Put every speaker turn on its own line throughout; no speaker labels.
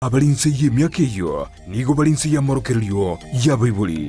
Abare inse y'emiaka eyio nigo bare inse y'amorokererio y'abaibori.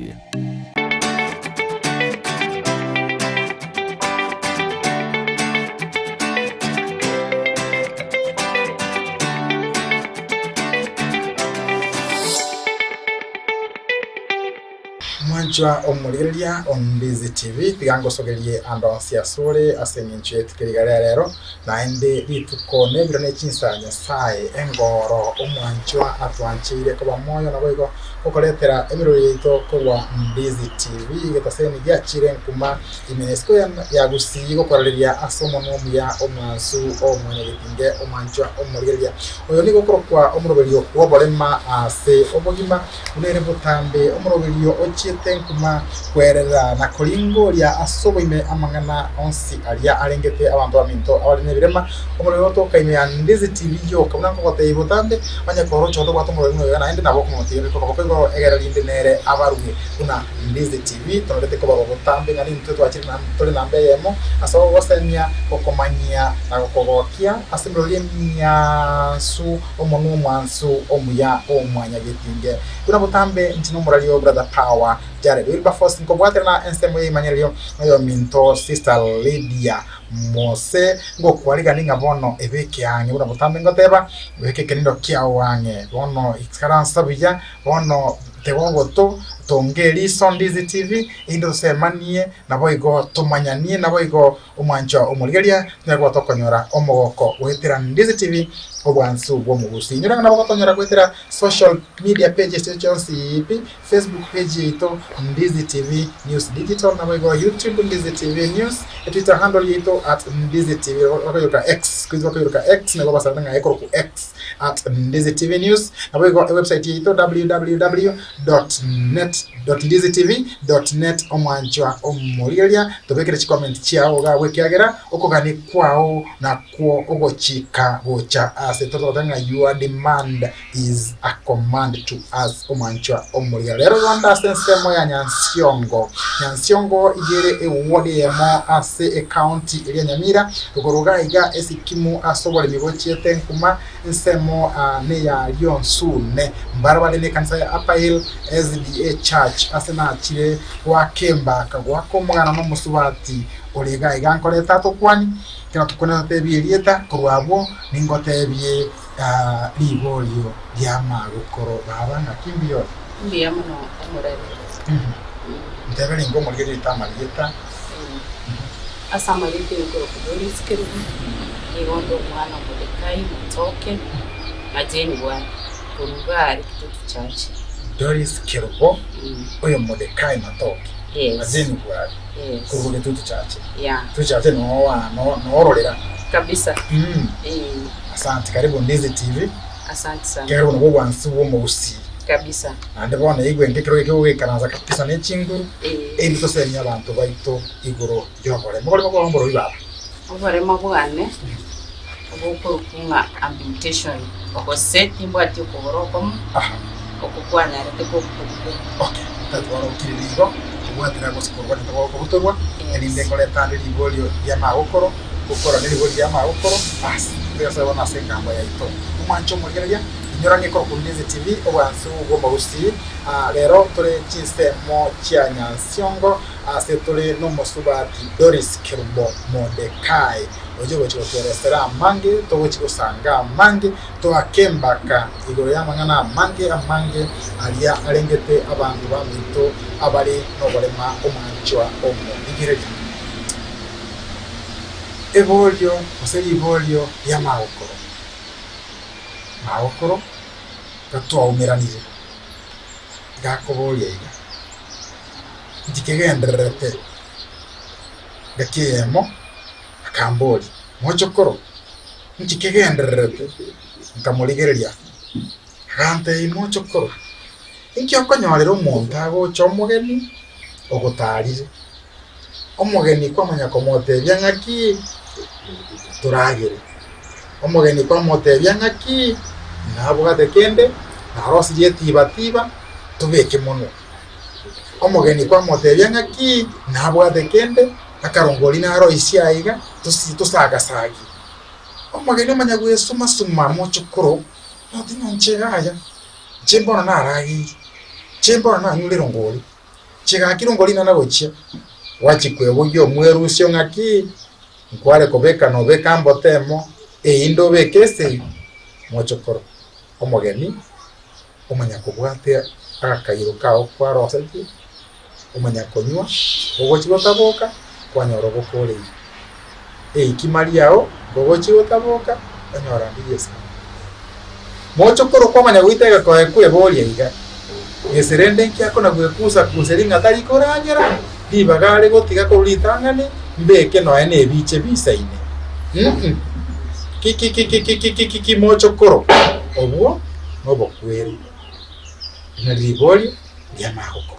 Mwanchwa omorigereria o Ndizi TV, tiga ngosogerie ande onsi asore ase eng'encho y'etuko riga ria rero, naende rituko nebiro ne chinsa Nyasae engoro omwanchwa atwancheire koba moyo naboigo gokoretera emerori yaito korwa Ndizi TV getaseni giachire nkuma ime nesiko ya Gusii gokorareria ase omonwa omuya omwansu o mwanyagetinge omwanchwa omorigereria oyo nigo okorokwa omoroberio bw'oborema ase obogima Buna ere botambe omoroberio ochiete nkuma kwerera na koringoria ase oboime amang'ana onsi aria arengete abanto baminto abare nebirema. Omorero otoka ime ya Ndizi TV yoka buna nkogotebia botambe, onye koroche onde obwate omorero buna oyo naende nabo okomotiga koboko igoro egere rinde nere abarue buna Ndizi TV tororete kobarwa botambe ng'a nintwe twachire tore namba eyemo ase ogogosemia, gokomanyia na gokogokia ase emerori emiansu. Omonwa omwansu omuya o mwanyagetinge. Buna botambe inche nomorari o Brother Power Jared Wilberforce nkobwaterana ensemo y'eimanyererio noyominto Sister Lydia Mose ngokwarigani ng'a bono ebeke ang'e buna botambe ngoteba beka ekenindo kiao ang'e bono ikaransa buya bono tega ogoto tonga eriso Ndizi TV erinde tosemanie naboigo tomanyanie naboigo Omwanchwa omorigereria tonyare koba tokonyora omogoko goetera Ndizi TV obwansu bw'omogusi. Inyora ng'a nabo gotonyora goetera social media pages chiaito chionsi pi, Facebook page yaito Ndizi TV News Digital, naboigo YouTube Ndizi TV News, Twitter handle yaito at Ndizi TV, bakoiroka X, siku hizi bakoiroka X, nigo basarete ng'a ekorokwa X at Ndizi TV News, naboigo ewebsite yaito www dot net dot ndizi tv dot net Omwanchwa omorigereria, tobekere chicomment chiao iga abwo ekiagera okogania kwao nakwo ogochika gocha ase tore togoteba ng'a your demand is a command to us Omwanchwa omorigereria. Rero igo nde ase ensemo ya Nyansiongo, Nyansiongo iga ere eward eyemo ase ecounty eria ya Nyamira, igoro iga iga esikimu ase oboremi bochiete nkuma Ensemo neya Rionsune. Mbaro bare nekanisa ya Upper Hill SDA Church ase nachire goaka embaka goaka omogano nomosubati ore iga iga nkoreta atokwani ekero atokwanire atotebie erieta korwa abwo ningotebie riborio riamagokoro baba ng'aki mbuya ore?
Mbuya mono omorere.
Ntebe ringo omorigererie amarieta.
Ase amarieta y'okorokwa Doris Kerubo, nigo onde omwana o Mordekai Matoke, na Jane Bwari, korwa iga are Kitutu Church.
Doris Kerubo, oyo Mordekai Matoke, na
Yes.
Jane Bwari,
Yes.
korwa Gitutu Church.
Yeah.
Gitutu Church noo wa- noo- noororera.
Kabisa.
Mm.
Eh,
Asante, karibu Ndizi TV.
asante sana.
Kero nabwo obwansu bw'omogusii.
Kabisa.
Naende bono igwe ekero kegoikaransa kabisa ne chinguru,
Eh.
erinde tosemie abanto baito igoro y'oboremo. Oboremo bwao mborobio baba?
Oboremo bwane obokorokwa ng'a amputation, gose timbwati okogoro okomo,
Aha.
okwo kwanyarete gokobutwa.
Okay, tatwarokire rigo, tobwatire gose korwa ntogokobutorwa,
Yes.
erinde nkoreta ande riborio ri'amagokoro, gokora neribori ri'amagokoro, bas, togasoe bono ase engambo yaito. Omwanche omorigereria, inyora ng'a ekorokwa Ndizi TV, obwansu bw'omogusii, Ah, rero tore chinsemo chia Nyansiongo, Ase tore nomosubati Doris Kerubo Mordekai, oyio ogochia gotweresera amange, togochia gosanga amange, toake embaka igoro y'amang'ana amange amange aria arengete abanto baminto abare noborema omwanchwa omorigereria. Eborio gose riborio ri'amagokoro. Magokoro gatwaumeranire, gakoboria iga. Nchikegendererete ngaki eyemo, akamboria, Mochokoro, nki kegendererete? Nkamorigereria, agantebia, Mochokoro, inki okonyorera omonto agocha omogeni ogotaarire? Omogeni kwamanya komotebia ng'aki toragere, omogeni kwamotebia ng'aki nabwate kende, narosirie etiba tiba, tobeke monwe. Omogeni kwamotebia ng'aki nabwate kende, akarongo oria naroisie aiga, tosi tosaga-sagie. Omogeni omanya gwesuma-suma mochokoro. Noti ng'a inche yaya, inche mbono narageire, inche mbono nanyure erongori, inche gaki rongori nana gochia, gwachia kweboyia omwerusio ng'aki, nkware kobeka nobeka mbote emo, eyinde obeke ase eywo, mochokoro, omogeni omanya kobwate agakairo kao kwarosetie, omanya konywa, ogochia gotaboka, kwanyora ogokoreirie. Eikima riao ngogochia gotaboka, onyora ndiria esani. Mochokoro kwamanya goita egekoe kweboria iga, gese rende nki akona gwekusa kuseria ng'a tari koragera, ribaga are gotiga korwa ritang'ani, mbeke nonya na ebiche bisaine. Mh, kikikikikikikiki mochokoro, obwo nobokweri. Buna riborio ri'amagoko.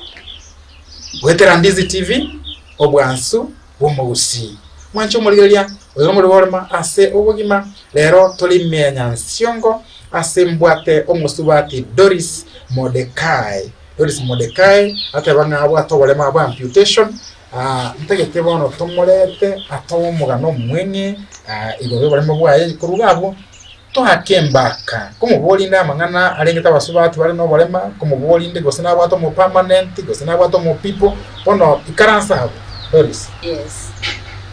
Goetera Ndizi TV, obwansu bw'omogusii. Mwanche omorigereria oyo nomorimo orema ase obogima, rero tore ime ya Nyansiongo ase mbwate omosubati Doris Mordekai. Doris Mordekai ateba ng'a abwate oborema bwa amputation, ntagete bono tomorete atoe omogano omweng'e igoro y'oboremo bwaye korwa iga abwo. Toake embaka, komoboria inde amang'ana arengete abasubati bare noborema, komoboria inde gose nabwate omopermanent, gose nabwate omopipo, bono ikaransa abwo, Doris.
Yes.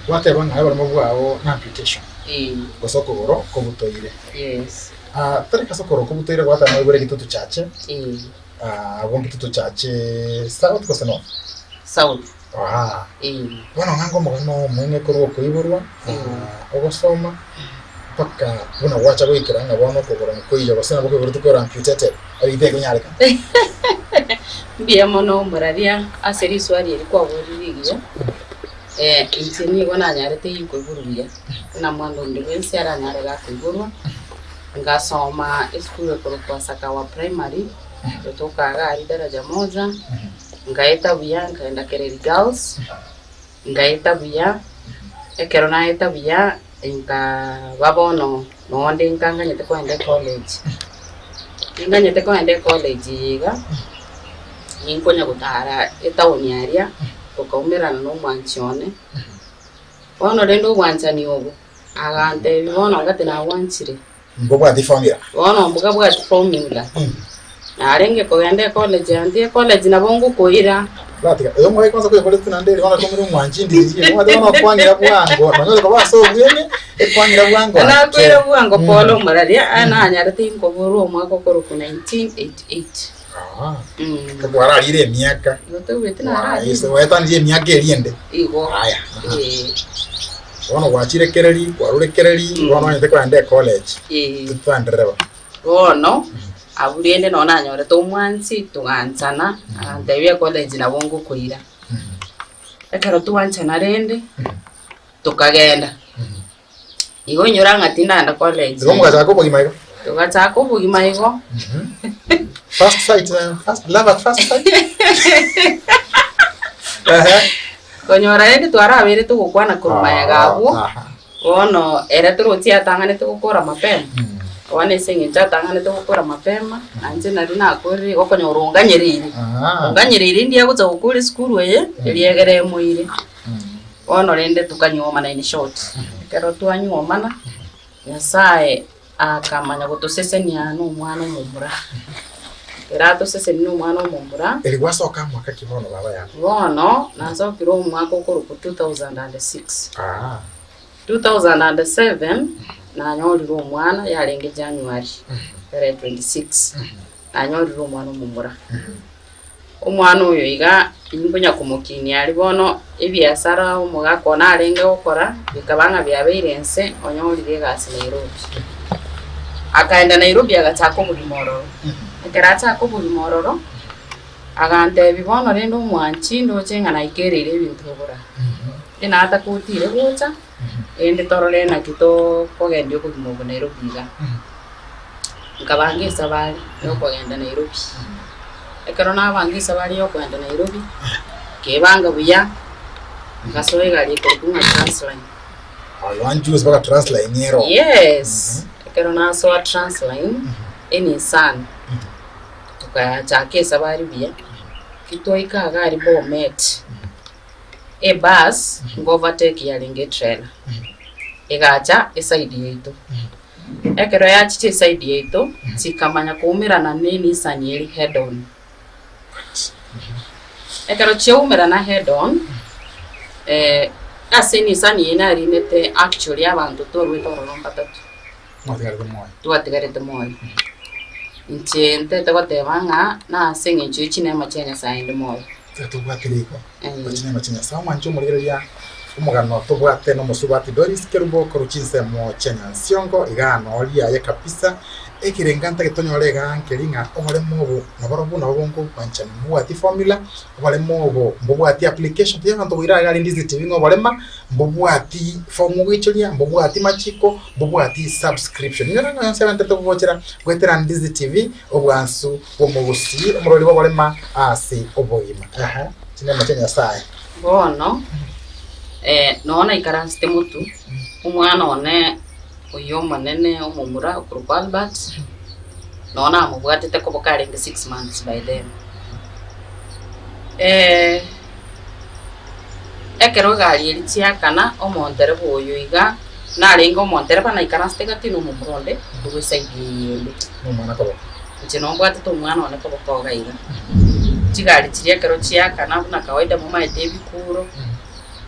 Gwateba ng'a oboremo bwao na amputation,
Eh,
gose okogoro kobutoire.
yes.
Ah, tari ase okogoro kobutoire gwateba ng'a oibore gitutu chache,
Eh,
abwo gitutu chache south gose north?
South.
Aha.
Eh.
Bono ng'a ngomogano omweng'e korwa okoiborwa, ogosoma, mpaka buna gwacha goikera ng'a bono okogoro nkoiyo gose nabo koiboreti kore amputated, ebinto ebikonyarekana.
Mbuya mono omoraria ase riswali eri kwaborire rigiya, inche nigo nanyarete koiborwa buya, buna mwana onde bwensi aranyare gakoiborwa, ngasoma esukuru ekorokwa Sakawa Primary, gotoka iga aria daraja moja. Nkaeta buya nkaenda Kereri Girls, nkaeta buya, ekero naeta buya nkaba bono nonde nkanganyete kogenda ecollege, ninganyete kogenda ecollege eye iga, ninkonya gotara etown aria, tokaumerana na omwanchi one, bono rende obwanchani obo, agantebia bono gati nagwanchire.
Mbobwati formula.
Bono mbwabwati formula. Narenge kogenda ecollege aunty ecollege nabo ngokoira.
Ratiga, oyo omogaka kwanza koiborete naende ere bono akomire omwanchi ndiri, omanyete bono okwangira bwango, nonya ore koba ase obweng'e, ekwangira bwango ake.
Nakoira bwango pole omoraria, aye nanyarete inkoborwa omwaka okorokwa 1988.
Ah, kwararire emiaka.
Igo toigweti nararire.
Ase gwaetanirie emiaka eria ende.
Igo.
Aya.
Eh.
Bono gwachire kereri, kwarure kereri, bono onyete kogenda ecollege.
Eh.
Totwanderere bo.
Bono, abwo rende nonye nanyorete omwanchi, toganchana, agantebia ecollege nabo ngokoira. Ekero twanchana rende, tokagenda. Igo inyora ng'a tindagenda college.
Igo mogachaka obogima igo?
Togachaka obogima igo.
First sight, first, love at first sight? Ehe.
Konyora rende twarabeire togokwana korwa magega abwo,
Aha.
bono ere torochi atang'anete gokora mapema, bono ase eng'encho atang'anete gokora mapema, nainche nari nakorire igo okonyora onganyereire,
Aha.
onganyereire ndiye agocha gokora esukuru eye, eria egere emoire. Bono rende tukanyuomana in short, ekero twanyuomana, Nyasaye akamanya gotosesenia na omwana omomura. Ekero atosesenia na omwana omomura,
Eri gwasoka mwaka ki bono baba yane?
bono nasokire omwaka okorokwa 2006.
Ah.
2007 nanyorire omwana yarenge January tarehe 26, nanyorire omwana omomura. Omwana oyo iga inkonya komokinia aria bono ebiasara omogaka one arenge gokora, bikaba ng'a biabeire inse onyorire egasi Nairobi. Akaenda Nairobi agachaka obogima ororo, ekero achaka obogima ororo, agantebia bono rende omwanchi ndoche ng'a naikereire ebinto bora, enataka otire gocha, rende torore naki tokogendia obogima obo Nairobi iga. Nkabanga esabari ya okogenda Nairobi. Ekero nabanga esabari ya okogenda Nairobi, nkebanga buya, nkasoa egari ekorokwa ng'a Transline.
Oh, you want juice mpaka Transline ero.
Yes, ekero nasoa Transline, Enissan, tokachaka esabari buya, ki twaika iga aria Bomet, ebus nko overtake yarenge etrailer, egacha eside yaito. Ekero yachiche eside yaito, Chikamanya koumerana ne Nissan eri head on. Ekero chiaumerana head on, eh, ase Nissan eye narinete actually abanto twarwete ororo mbatato.
Mwatigarete moyo.
Twatigarete moyo. Inche ntete goteba ng'a nase eng'encho ye chinema chia Nyasaye inde moyo.
Ekero tobwate riko,
Eh.
chinema chia Nyasaye omwanche omorigereria omogano tobwate nomosubati Doris Kerubo korwa chinsemo chia Nyansiongo igaa noo riaye kabisa ekerenga ntagete tonyore igaa nkeri ng'a oboremo obo naborobwo nabo bongo obwanchani mbobwati formula, oboremo obo mbobwati application tiga abanto boira iga rende Ndizi TV ng'a oborema mbobwati form ogoichoria, mbobwati machiko, mbobwati subscription. Inyora ng'a yonsi abentete kogochera goetera Ndizi TV obwansu bw'omogusii omorweri bw'oborema ase obogima. Ehe, chinema chia Nyasaye.
Bono nonya naikaransete motwe, omwana one oyio omonene omomura okorokwa Albert, nonya namobwatete koboka arenge 6 months by then. Ekero egari eria chiakana, omontereba oyo iga, narenge omontereba naikaransete gati na omomura onde korwa eside eye ende.
Nomwana koboko.
Inche nombwatete omwana one koboko iga iga. Chigari chiria ekero chiakana buna kawaida momaete ebikuro,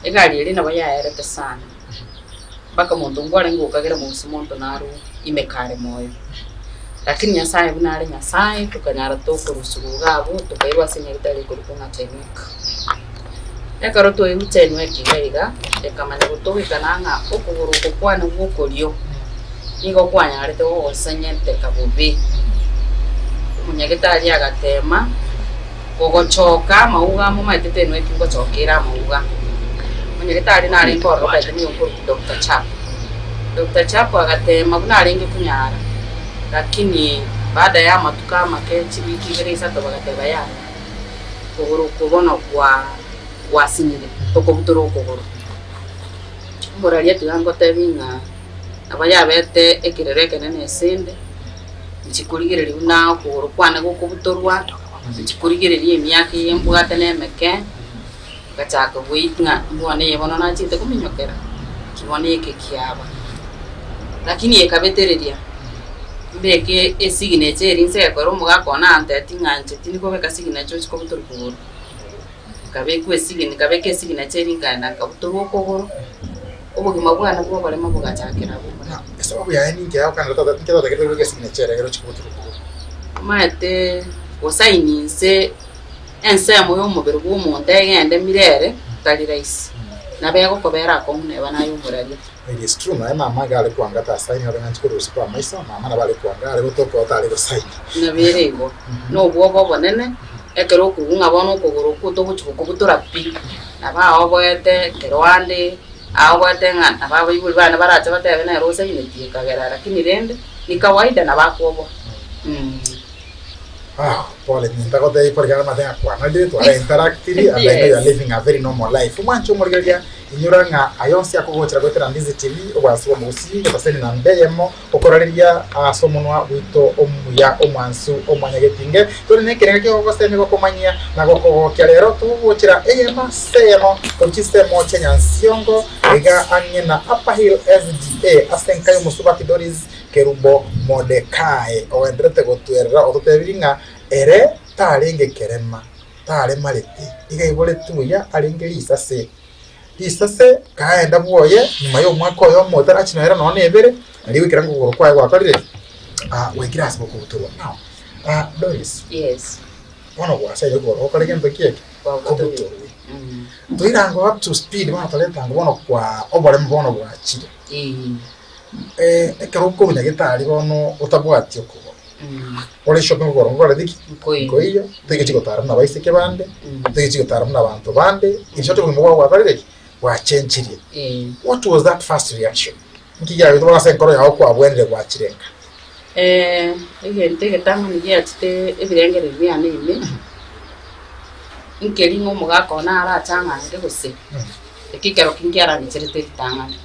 egari eria nabo yaerete sana, mpaka omonto nkwarenge gokagera mogusu monto naro ime kare moyo. Lakini Nyasaye buna are Nyasaye, tokanyara tokorusigwa iga abwo, tokairwa ase nyagetari ekorokwa ng'a Tenwek. Ekero twairwe Tenwek iga iga, ekamanya gotogekana ng'a okogoro oko kwane gwa okorio, nigo kwanyarete gogosenyenteka bobe. Omonyagetari agatema, gogochoka amauga momaete Tenwek ngochoka ere amauga. Omonyagetari narenge ororo omanyete nigo nkorokwa Doctor Chap. Doctor Chap agatema buna arenge konyara, lakini baada ya amatuko amake chiwiki ibere isato bagateba yaya, kogoro okwo bono kwa gwasinyire, tokobutora okogoro. Omoraria tiga ngotebi ng'a nabo yabete ekerero ekenene esende, inche korigereria buna okogoro kwane gokobutorwa, inche korigereria emiaka eye mbwate na emeke, ngachaka goit ng'a mbono eye bono nachete kominyokera, ki bono eke kiaba. Lakini ekabetereria, mbeke esignature eria nse gekora omogaka one antebi ng'a inche tindi kobeka signature ochie kobutorwa kogoro. Nkabekwa esign nkabeka esignature eria nkaenda nkabutorwa okogoro, obogima bwane bwa oboremo bogachakera abwo.
Na esababu yaye ninki yagokana tata inki tatakerete kobeka esignature ere ekero ochia kobutorwa okogoro?
Omanyete gosaini inse ensemo ya omobere bwa omonto egende mirere, tari rahisi. Nabo egokobera akong'u neba naye omoraria.
It is true nonya mama iga are kwanga tasaini abe ng'a nchikorusia kwa amaiso, mama nabo are kwanga are gotoka oo tare gosaini.
Nabo ere igo, na obwoba obonene, ekero okoigwa ng'a bono okogoro okwo togochi gokobutora pi, nabo aoboete ekero ande, aoboete ng'a nabo abaibori bane barache batebe nere osaineti ekagera lakini rende, ni kawaida nabo akwoboa.
Ah, pole nintagotebia pole kare amate ng'a kwanarire twara interactiri and I know you are living a very normal life. Omwanche omorigereria inyora ng'a aya onsi akogochera goetera Ndizi TV obwansu bwa omogusii etaseni namba eyemo okorareria ase omonwa bwito omuya omwansu omwanyagetinge tore na ekerenga kiogogosemia gokomanyia na gokogokia rero togogochera eyemo ase eyemo korwa chinsemo chia Nyansiongo iga ang'e na Upper Hill SDA ase enka y'omosubati Doris Kerubo Modekai ogendererete gotwerera ototebirie ng'a ere tarenge kerema, taremarete, iga aiboretwe buya arenge risase. Risase kaenda bwoye nyuma y'omwaka oyomo otarachinoera nonya na ebere, nario goikera ngokogoro kwaye gwakorire ki? Gwaikire ase gokobutorwa. Now, Doris,
Yes.
bono gwasaire okogoro gokore gento ki eke? Kobutorwe. Toirango up to speed bono toretango bono kwa oboremo bono bwachire. Ekero okorwa nyagetari bono otabwati okogoro, ore shopping okogoro nkokorete ki? Nkoiyo, toigechi gotara buna abaiseke bande, toigechi gotara buna abanto bande, in short obogima bwao bwakorire ki? Bwachenchirie. What was that first reaction? Nki kiagerete bono ase enkoro yao kwabwenire gwachire nka?
Egento egetang'ani giachete ebirengererio biane ime, nkeri ng'a omogaka one arache ang'ange gose. Eki ekero ki nkiarancherete ritang'ani.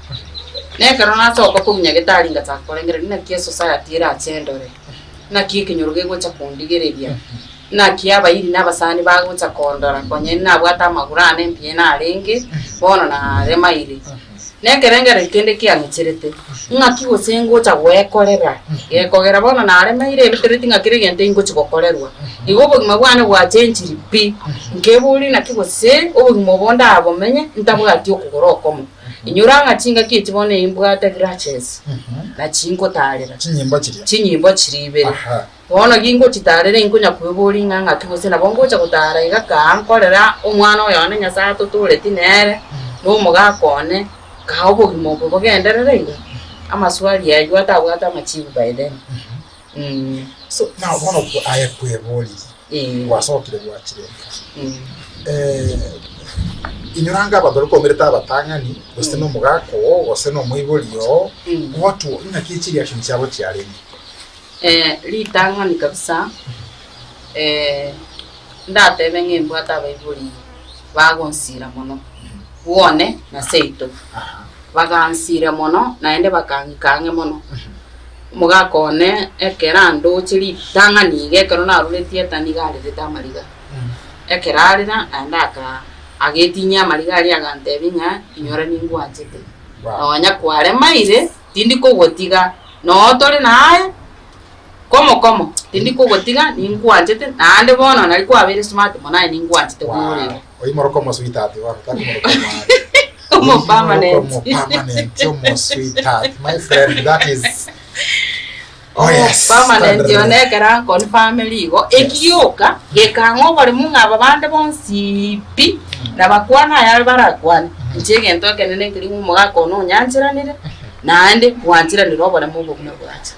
Na ekero nasoka korwa nyagetari ngachaka korengereria naki esociety erache endore, naki ekenyoro gegocha kondigereria, naki abairi na abasani bagocha kondora konya nabwate amagoro ane mbuya narenge, bono naremaire. Na ekerengererio kende kiang'icherete, ng'aki gose ngocha gwekorera, gekogera bono naremeire ebitoreti ng'a kera egento ingochi gokorerwa. Igo obogima bwane bwachenchiri pi, nkeboria naki gose obogima obo ndabomenye ntabwati okogoro okomo. Inyora ng'a chingaki echi bono imbwate crutches, nachi nkotarera.
Chinyimbo chiria.
Chinyimbo chiria ibere.
Aha.
Bono gingochitarera inkonya kweboria ng'a ng'aki gose nabo ngocha gotara iga kaa nkorera omwana oyo one Nyasae atotoreti nere, na omogaka one, kaa obogima obo bogenderere iga? Amaswali aywo atabwate amachibu by then. Mh.
So now bono aye kweboririe,
Eh.
gwasokire gwachire nka.
Mm.
Inyora anga abanto baria kwaumerete abatang'ani, gose na omogaka oo, gose na omoibori oo,
Mm.
what ng'aki chireaction chiabo chiarenge?
Ritang'ani kabisa, ndatebe ng'a embwate abaibori bagonsira mono, bwone na seito. Bagansira mono naende bakang'ika ang'e mono. Omogaka one ekero andoche ritang'ani iga ekero narure theatre nigo arerete amariga. Ekero arera naende aka agetinyia amariga aria agantebia ng'a inyora ningwanchete, nonya kwaremaire. Tindi kogotiga, noo tore naye komo komo, tindi kogotiga, ninkwanchete, naende bono nari kwabeire smart mono aye ninkwanchete buna ore iga.
Oyio moroko omo sweetheart bono tari moroko omware.
Omo permanent.
Omo permanent, omo sweetheart. My friend, that is Oh yes.
Permanent one ekero anconfirmire igo, eki gioka gekang'a oboremu ng'a aba bande bonsi pi, nabakwane ayare barakwane, inche egento ekenene nkeri ng'a omogaka one onyancheranire, naende bwancheranire oboremu obo buna bwacha.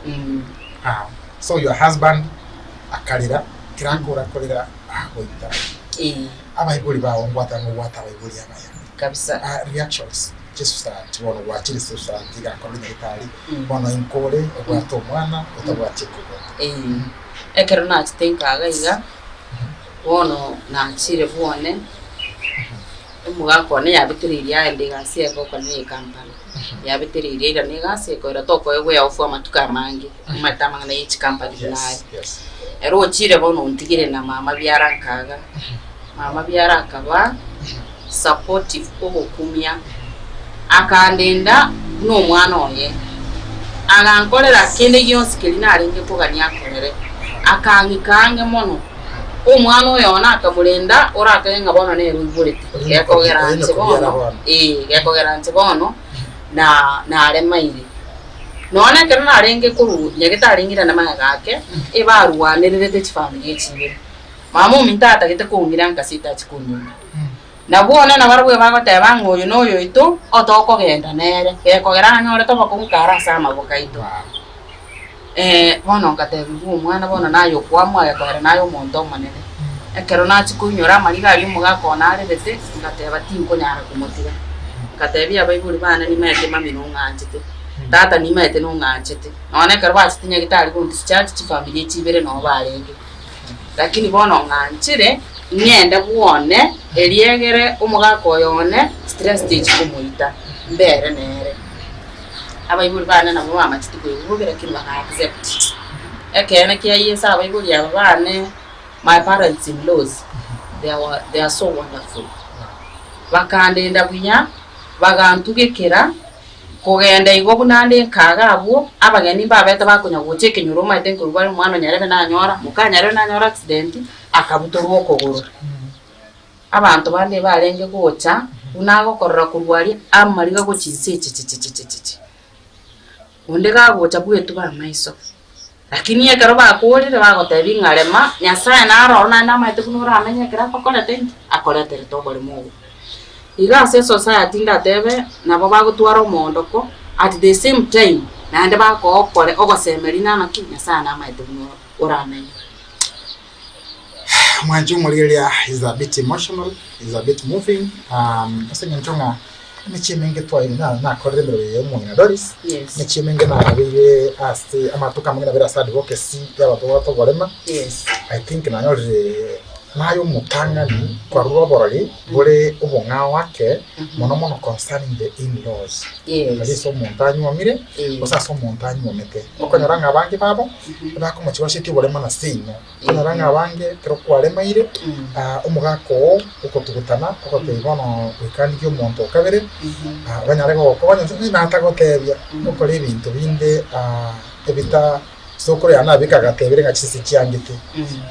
Mh.
Ah, so your husband akarera, ekero akora korera agoita.
Eeh.
Abaibori bao ngwatana nobwate abaibori abaya.
Kabisa.
Ah, reactions chi'esociety bono gwachire ase esociety igakorora nyagetari. Bono inkore obwate omwana otabwati ekoboko.
Ee, ekero nachete nkaga iga, bono nachire bwone, omogaka one yabetereirie aende egasi eye agokora na ekampani, yabetereirie airane egasi ekoira tokoegwa eofu amatuko amange, omanyete amang'ana ya chikampani buna aya.
Yes, yes.
Ere ochire bono ontigire na mama biara nkaga, mama biara akaba supportive ogokumia, akandenda buna omwana oye, agankorera kende gionsi keria narenge kogania akorere, akang'ika ang'e mono. Omwana oyo one akamorenda orakage ng'a bono nere oiborete, gekogera inche bono, ee, gekogera inche bono na naremaire. Nonya ekero narenge korwa nyagetari ng'irane magega ake, ebarwanererete chifamiri echi ibere. Mama ominto atagete kong'ira nkase etachi konyora. Na bono nabarabwo ebagoteba ng'a oyo noyo oito otokogenda nere, gekogera anyorete obokong'u kare ase amaboko aito. Bono ngatebigwa omwana bono naye okoamua gekogera naye omonto omonene. Ekero nachia koinyora amariga aria omogaka one arerete, ngateba tinkonyara komotiga. Ngatebia abaibori bane nimaete mami nong'anchete, tata nimaete nong'anchete. Nonya ekero bachete nyagetari gondi discharge chifamiri echi ibere noo barenge. Lakini bono ng'anchire, ng'ende bwone, eriegere omogaka oyo one stress techi komoita, mbere nere. Abaibori bane nabo bamachete koigwa bobe lakini baka accept. Ekeene kia Yeso abaibori aba bane, my parents in laws, they are they are so wonderful. Bakandenda buya, bagantugekera. Kogenda igo buna ande nkaga abwo, abageni mbabete bakonya gocha ekenyoro omanyete nkorwa bare omwana o nyarebe nanyora, moka nyarebe nanyora accident, akabutorwa okogoro. Abanto bande ebarenge gocha, buna agokorora korwa aria, amariga gochia inse chechechechecheche. Onde gagocha bwetuba amaiso, lakini ekero bakorire bagotebia ng'a rema, Nyasaye naro ororo naende amaete buna oramenye ekero agokorete inki? Akoreterete oboremo obo. Iga ase esociety ndatebe, nabo bagotwara omoondoko, at the same time, naende bakookore ogosemeria nana ki? Nyasaye namaete buna oramenye.
Mwanche omorigereria is a bit emotional, is a bit moving, ase eng'encho ng'a emechie emenge twaire na nakorire emeremo eye ya omong'ina Doris,
Yes.
emechie emenge nabeire ase amatuko amange nabeire ase advocacy ya abanto babwate oborema,
Yes.
I think nanyorire. Naye omotang'ani kwarure oborori bore obong'ao ake, mono mono concerning the in-laws.
Yes.
Aria ase omonto anywomire,
Eh.
gose ase omonto anywomete. Okonyora ng'a abange babo, ebakomochia bachetie oboremo na seino. Okonyora ng'a abange ekero kwaremaire, ah, omogaka oo okotugutana, ogotebia bono goika ndigie omonto o kabere, ah, banyare gogokonya, gose natagotebia, okore ebinto binde ah, ebita. Sokoro yane abeke agatebire ng'a chinse chiangete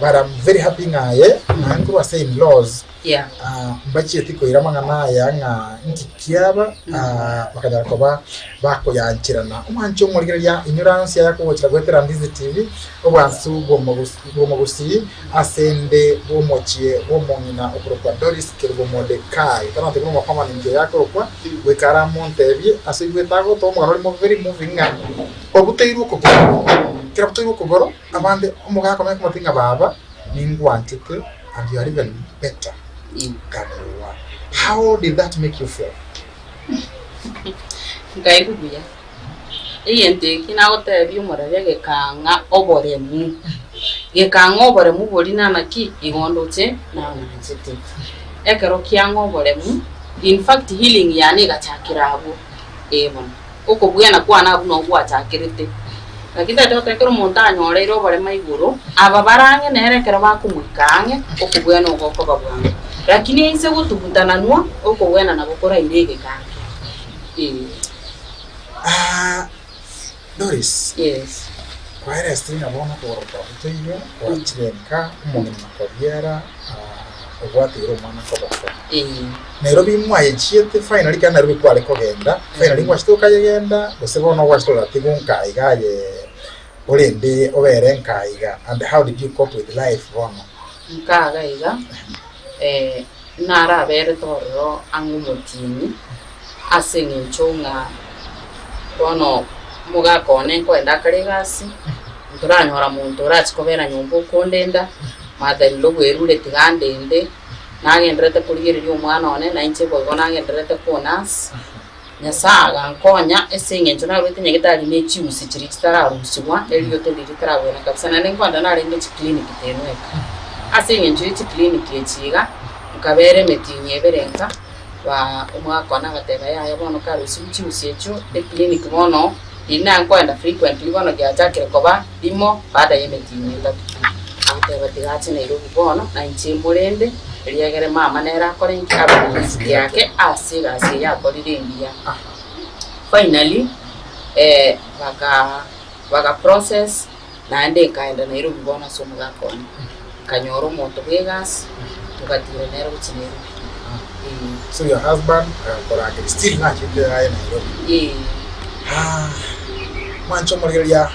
but I'm very happy ng'a aye naye nkorwa ase in laws
Yeah.
ah, mbachieti koira amang'ana aya ng'a nki kiaba ah, bakanyara koba bakoyancherana. Omwanche omorigereria inyora nse aya kogochera goetera Ndizi TV, obwansu bw'omogus- bw'omogusii ase ende bw'omochie bw'omong'ina okorokwa Doris Kerubo Mordekai. Tari buna omokomani inki oyo akorokwa, goika aramontebie ase oigwete agotoa omogano ore mo very moving ng'a Obutoirwe okogoro, ekero abutoirwe okogoro, abande omogaka omanye komotebia ng'a baba ningwanchete and you are even better than you were. How did that make you feel?
Nkaigwa buya, egento eki nagotebia omorabia gekang'a oboremu, gekang'a oboremu boria nana ki, igo ndoche nang'anchete. Ekero kiang'a oboremu, in fact healing yane egachakera abwo, eh bono. Okobwena kwane abwo nao gwachakerete. Naki tari goteba ekero omonto anyoreire oborema igoro, aba bare ang'e nere ekero bakomoika ang'e, okobwena oko gokoba bwango. Lakini inse gotugutananwa, okobwena nabo koraire egeka ake. Ee.
Ah, Doris,
Yes.
kwaeresire ng'a bono okogoro kwabutoirwe, gwachire nka, omong'ina nakobiara, ah, obwateire omwana koboko.
Ee.
Nairobi mwayechiete finally ekero Nairobi kware kogenda, finally ngwachete okayegenda gose bono gwachete oratigwe nka iga aye orende obere nka iga and how did you cope with life bono?
Nkaga iga, naraberete ororo ang'e omotienyi, ase eng'encho ng'a bono omogaka one nkoenda akare egasi, ntoranyora monto orache kobera nyomba okondenda, mother in law bwerure tiga andende. Nagendererete korigereria omwana one, na inche boigo nagendererete konasi. Nyasae agankonya ase eng'encho narwete nyagetari ne chiusi chiria chitararusigwa, na erioto riria ritaragwena kabisa, naende nkoenda narenge chiclinic tenweka. Ase eng'encho ye chiclinic echi iga, nkabera emetienyi ebere nka, ba omwaka one agateba yaya bono karusiwu chiusi echio, eclinic bono riria naye nkoenda frequently bono giachakire koba rimo baada ya emetienyi etato. Agateba tiga ache Nairobi bono, na inche morende, eriagere mama nere akore inki? Abe riziki yake ase egasi eye akorire engiya. Finally, baka baka process, naende nkaenda Nairobi bono ase omogaka one, nkanyora omonto bwa egasi, togatira nere gochia Nairobi. Eeh.
So your husband agakorangeria still nachete aye Nairobi.
Eeh.
Mwanche omorigereria.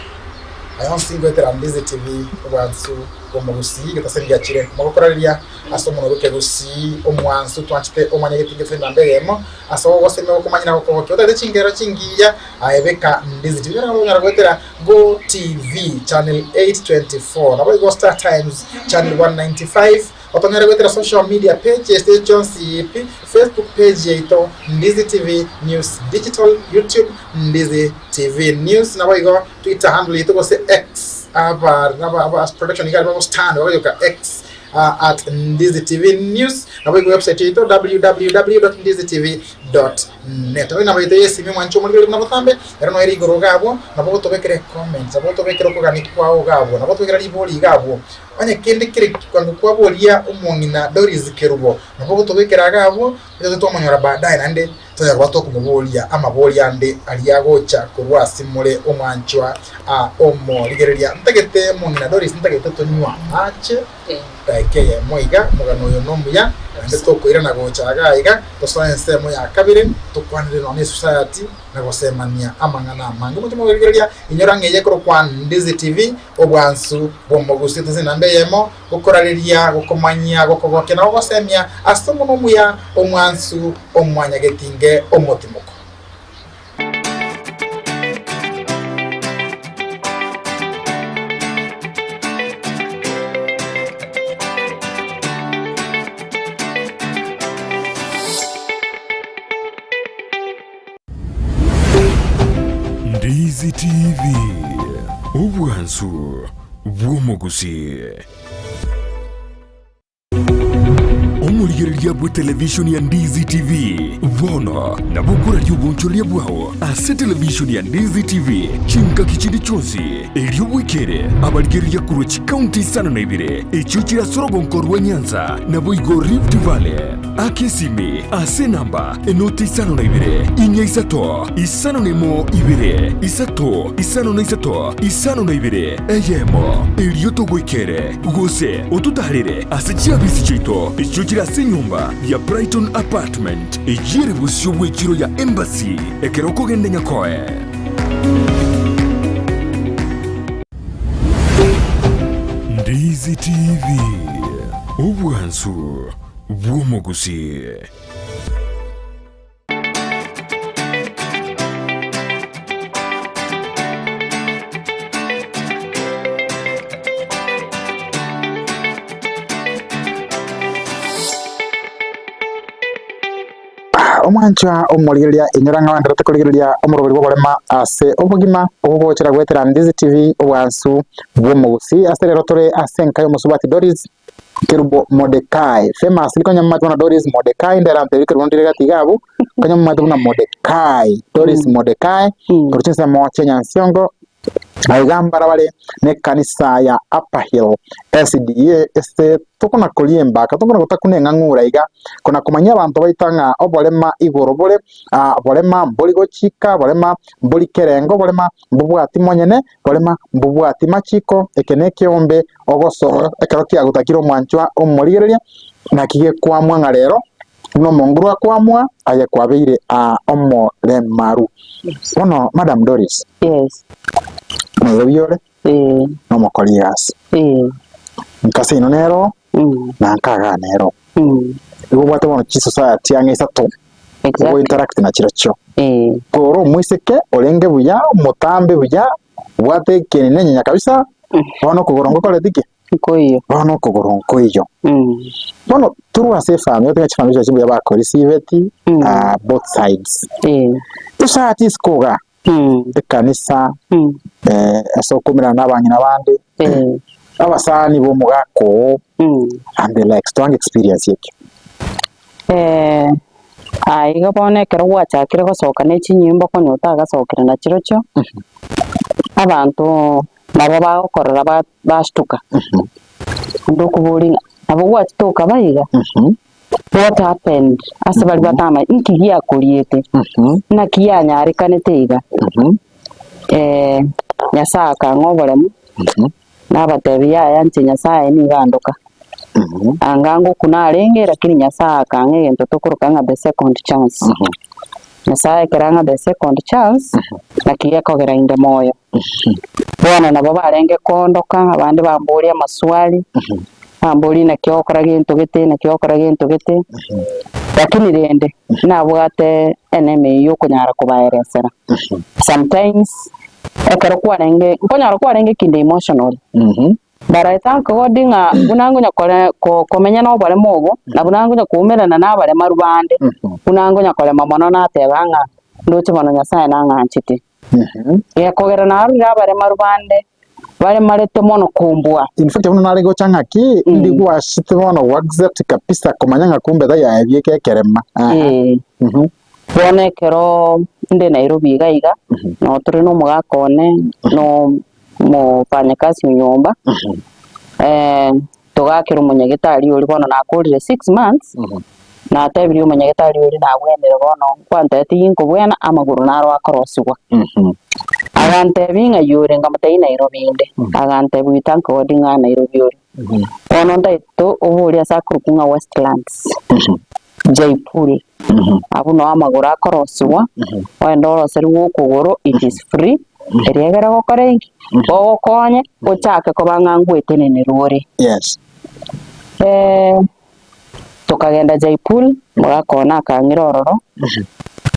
Aya onsi ngoetera Ndizi TV, obwansu bw'omogusii getase riachire mogokorareria ase omonwa bw'ekegusii omwansu twanchete omanye getinge tore namba eyemo ase ogosemia gokomanya na gokogokia otagete chingero chingiya aye beka Ndizi TV nabo okonyara goetera Go TV channel 824 nabo igo Star Times channel 195 Otonyare goetera social media pages chionsi pi, Facebook page yaito Ndizi TV News Digital, YouTube Ndizi TV News, naboigo Twitter handle yaito gose X aba aba aba production iga bago stand bagoyoka X uh, at Ndizi TV News, naboigo website yaito www.ndizitv.net. Oyo nabo yaito yesimi omwanche omorigereria buna botambe, ero noere igoro iga abwo, nabo otobekere comments, nabo otobekere okogania kwao iga abwo, nabo otobekere ribori iga abwo. Onye kende kere kwango kwaboria omong'ina Doris Kerubo, nabo ogotobekera iga abwo, toche twamonyora baadaye naende tonyare koba tokomoboria amaborio ande aria agocha korwa ase more omwanchwa a omorigereria. Ntagete omong'ina Doris ntagete tonywe amache dakika eyemo iga, omogano oyo nomuya, naende tokoirana gocha iga iga, tosoe ensemo ya kabere, tokwanere nonya ne esociety na gosemania amang'ana amange. Omochie omorigereria, inyora ng'a eye ekorokwa Ndizi TV, Obwansu bw'omogusi tose namba eyemo, gokorareria, gokomanyia, gokogokia na gogosemia ase omonwa omuya, omwansu, omwanyagetinge, omotimoko.
Ndizi TV, obwansu bw'omogusii. Omorigereria bw'etelevishoni ya Ndizi TV bono nabo okoraria obonchoreria bwao ase televishoni ya Ndizi TV chingaki chinde chionsi, erio bwekere abarigereria korwa chikaunti isano na ibere echio chire ase orogonko rwa Nyanza naboigo Rift Valley. Aka esimi ase enamba enoti isano na ibere, inya isato, isano na emo ibere, isato, isano na isato, isano na ibere, eyemo, erio togoikere, gose ototaarere ase chiabisi chiaito echio chire ase enyomba ya Brighton Apartment, eyio ere bosio bw'echiro ya Embassy, ekero okogenda Nyakoe. Ndizi TV, obwansu bw'omogusii.
Omwanchwa omorigereria inyora ng'a oenderete korigereria omoroberi bw'oborema ase obogima ogogochera goetera Ndizi TV obwansu bw'omogusii. Ase rero tore ase enka y'omosubati Doris Kerubo Mordekai. Famous konya momanyete buna Doris Mordekai ndera ntebi Kerubo ndire gati iga abwo, konya momanyete buna Mordekai, Doris Mordekai, korwa chinsemo chia Nyansiongo, aiga mbara bare na ekanisa ya Upper Hill SDA ase tokona koria embaka, tokona gotakuna eng'ang'ura iga, kona komanyia abanto baito ng'a oborema igoro bore, borema mbori gochika, borema mbori kerengo, borema mbobwati monyene, Borema mbobwati machiko, eke nekeombe ogosoa ekero kiagotakire omwanchwa omorigereria, naki gekwamwa ng'a rero buna omonguru akwamwa, aye kwabeire aa omoremaru. Bono Madam Doris,
Yes.
Nairobi ore,
Eh.
nomokori egasi.
Eh.
Nkase ino nero,
Mm.
na nkagaa nero.
Mm.
Igo obwate bono chisociety ang'e isato,
Exactly.
ogo interact na chirochio.
Eh.
Kore omoiseke orenge buya, omotambe buya, obwate ekieni na enyenya kabisa, bono okogoro ngokoreti ki?
Nkoiyo.
Bono okogoro nkoiyo.
Mm.
Bono torwa ase efamiri, otiga chifamiri chiaye chimbuya bakorisiveti,
Mm.
both sides.
Eh.
Society isiko igaa,
Mm.
ekanisa,
Mm.
ase okomerana na abang'ina bande,
Eh.
abasani ba omogaka oo,
Mm.
and the likes, twange experience ekio.
Eh, aye iga bono ekero gwachakire gosoka ne chinyimbo konya otagasokire na chirochio, abanto nabo bagokorora ba- bashtuka, naende okoboria ng'a nabo gwachete okaba iga, what happened ase baria batamanyeti, nki giakoriete, naki yanyarekanete iga, Nyasaye akang'a oboremu, Nabatebia, Yaya, inche Nyasae nigo andoka. Anga ngokuna arenge, lakini Nyasae akang'a egento tokoroka ng'a the second chance. Nyasae ekero ang'a the second chance, naki gekogera inde moyo. Bono nabo barenge kondoka, abande bamboria amaswali, bamboria naki ogokora gento gete, naki ogokora gento gete, lakini rende nabwate enema eywo okonyara kobaeresera. Sometimes Ekero kwarenge, nkonyora kwarenge kinde emotional. But I thank God ng'a buna nkonya kore ko komenya na oboremo obo, na buna nkonya koumerana na abaremaru bande, buna nkonya korema mono nateba ng'a ndoche bono Nyasaye nang'anchete. Gekogera narorire abaremaru bande, baremarete mono kombua.
In fact bono nare gocha ng'aki, ndi gwachete bono go accept kabisa komanya ng'a kumbe tayaya ebieka ekerema.
Eeh. Bono ekero inde Nairobi iga iga, noo tore na omogaka one, na omofanyakazi o nyomba, togakera omonyagetari oria bono nakorire six months, natebirie omonyagetari oria nabwenire bono nkwantebetie ginkobwena amagoro naro akorosiwa. Agantebia ng'ai ore, nkamotebia Nairobi inde, agantebia we thank God ng'a Nairobi ore. Bono ntaete oboria ase akorokwa ng'a Westlands, Jaipur, abwo noo amagoro akorosiwa, ogende oroserigwe okogoro it is free, erio ekero ogokora inki? Ogokonye ochake koba ng'a ngwetenenerwa ore.
Yes.
Tokagenda Jaipur, omogaka one akang'ira ororo,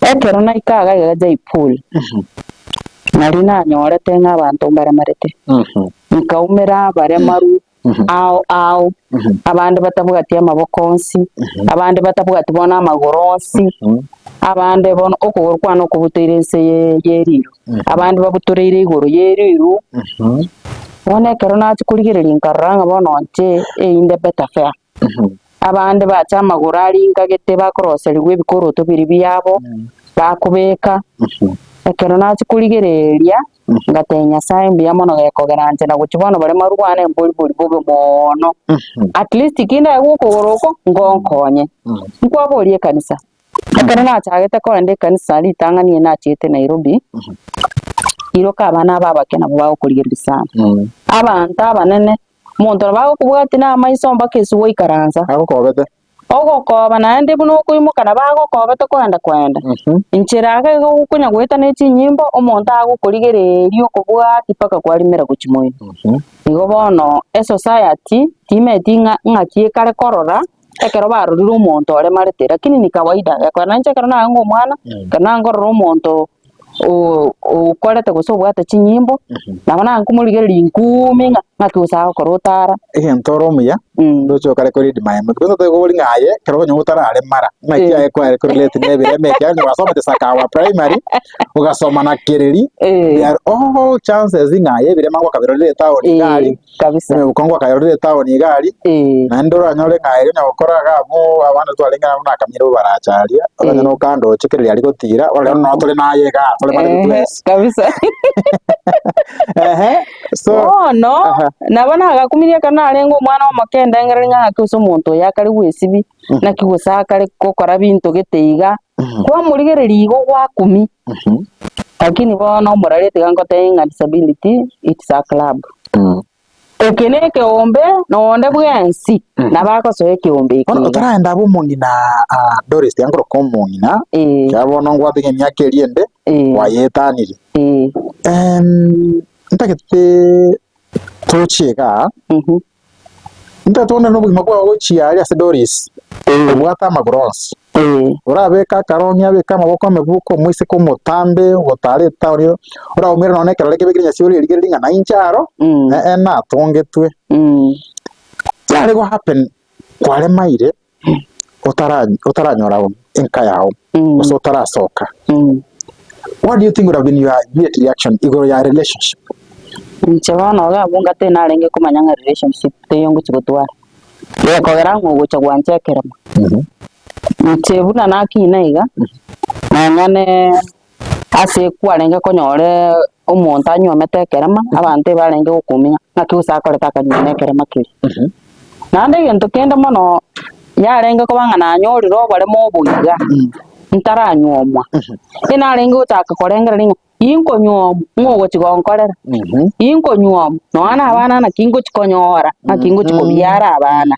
ekero naika iga iga Jaipur, nario nanyorete ng'a abanto mbaremarete. Nkaumera abaremaru ao ao, abande batabwati amaboko onsi, abande batabwati bono amagoro onsi, abande bono okogoro kwane okobutoire inse ye riru, abande babutoreire igoro ye riru. Bono ekero nachia korigereria nkarora ng'a bono inche eyinde better fare. Abande bacha amagoro aringagete bakoroserigwa ebikoroto biria biabo, bakobeka. Ekero nachia korigereria, ngatebia Nyasaye mbuya mono gekogera inche na gochia bono baria marwane mbori bori bobe moono. At least ki ndaegwe okogoro oko, ngonkonye. Nkwaboria ekanisa, ekero nachagete kogenda ekanisa ritang'ani eye nachiete Nairobi, iroka abana aba abake nabo bagokorigereria sana. Abanto abanene, omonto nabo agokobwatia na amaiso mpaka ase gwaikaransa.
Agokobete.
Ogokoba naende buna okoimoka nabo agokobete koenda koenda. Enchera iga iga okonya goeta ne chinyimbo, omonto agokorigereria okobwatia mpaka kwarimera gochia moino. Igo bono esociety timeti ng'a ng'aki ekare korora ekero barorire omonto oremarete lakini ni kawaida ekero nainche ekero narenge omwana, ekero nangorora omonto okorete gose obwate chinyimbo, nabo nankomorigereria inkuumi ng'a ng'aki gose agokora otara.
Egento ore omuya, ndoche okare ko read my mind. Gose toigwa ng'a aye ekero onye otararemara, ng'aki aye kware ko relate na ebirema ekiagera onye gwasomete Sakawa primary, ogasoma na Kereri, there are all chances ng'a aye ebirema gwakabirorire etown iga aria,
Kabisa.
Emebuko ngwakayorire etown iga aria,
Eh.
naende oranyore ng'a erio onye gokora iga abwo abande twarenge nabwo nakamanyire bo baracha aria, oranyore nokandoche kereri aria gotira, bono rero noo tore naye igaa tore barabwo
Ehe,
twensi.
kabisa.
Ehe, so
Bono,
aha.
nabo nagakumirie ekero narenge omwana omoke ndengereri ng'a ng'aki gose omonto oyo akare gwesibi, naki gose akare gokora binto gete iga, kwamorigereria igo gwakumi. Lakini bono omorari tiga ngotebie ng'a disability it's a club. Eke ne ekeombe na onde bwensi nabo agosoa ekeombe eke
Bono
iga.
otaragenda abe omong'ina ah, Doris tiga nkoroka omong'ina,
Eh,
ekiagera bono ngwate ng'a emiaka eria ende
eh,
kwayeetanirie.
eh,
Ntagete tochie igaa, Ntagete onde nobogima bwao gochia aria ase Doris, obwate amagoro onsi. Orabeke akarong'i abeke amaboko amebuko omoiseke omotambe ogotara etown ero, oraumere nonye na ekerore kebekire nyasi orerigererie ng'a nainche aro, ee natongetwe. Yare go happen kwaremaire otara otaranyora enka yao gose otarasoka. What do you think would have been your immediate reaction igoro ya relationship?
Inche bono iga abwo ngate narenge komanya ng'a relationship teiyo ngochia gotwara, gekogera ng'a ogocha gwancha ekerema. Inche buna nakina iga, nonya ne ase kwarenge konyora omonto anywomete ekerema, abanto ebarenge gokumia ng'aki gose akorete akanyuoma ekerema keria. Naende egento kende mono yarenge koba ng'a nanyorire oboremo obo iga, ntaranyuomwa, enarenge gochaka korengereria ng'a Inkonyuomwa, ng'o ogochia gonkorera? Inkonyuomwa, nonya na abana naki ngochia konyora, naki ngochia kobiara abana.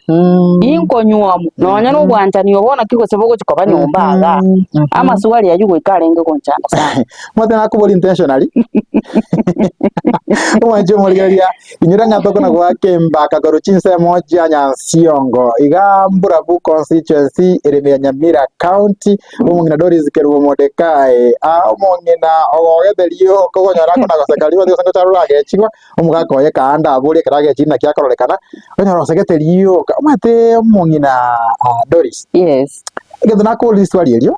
Inkonyuomwa, nonya na obwanchani obo naki gose bogochia koba nyomba igaa. Amaswali aywo goika arenge gonchanda sana.
Omanyete nakobori intentionally, omwanchi omorigereria Inyora ng'a tokona goaka embaka korwa chinsemo chia Nyansiongo, iga Mburabu constituency ere ime ya Nyamira county, omong'ina Doris Kerubo Mordekai, aa omong'ina ogogete rioka okonyora akona goseka rioka gose ngocha aroro agechigwa, omogaka oye kaande aborie ekero agechire naki akororekana, okonyora osegete rioka. Omanyete omong'ina Doris,
Yes.
egento nakoboria riswali erio,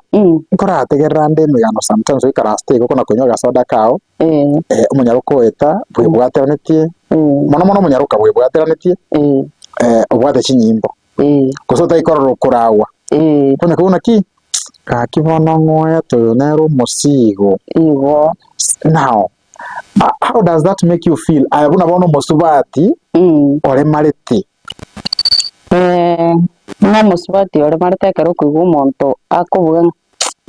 nkorategerera ande emegano sometimes oikaransete igo okona konywa agasoda kao, Omonyaroka oeta bwebwateranetie, mono mono omonyaroka bwebwateranetie, obwate chinyimbo, gose otari korora okoragwa, konya kobua naki, gaki bono ng'oete oyo nere omosigo.
Igo.
Now, how does that make you feel aye buna bono omosubati oremarete?
Buna omosubati oremarete ekero okoigwa omonto akobuga ng'a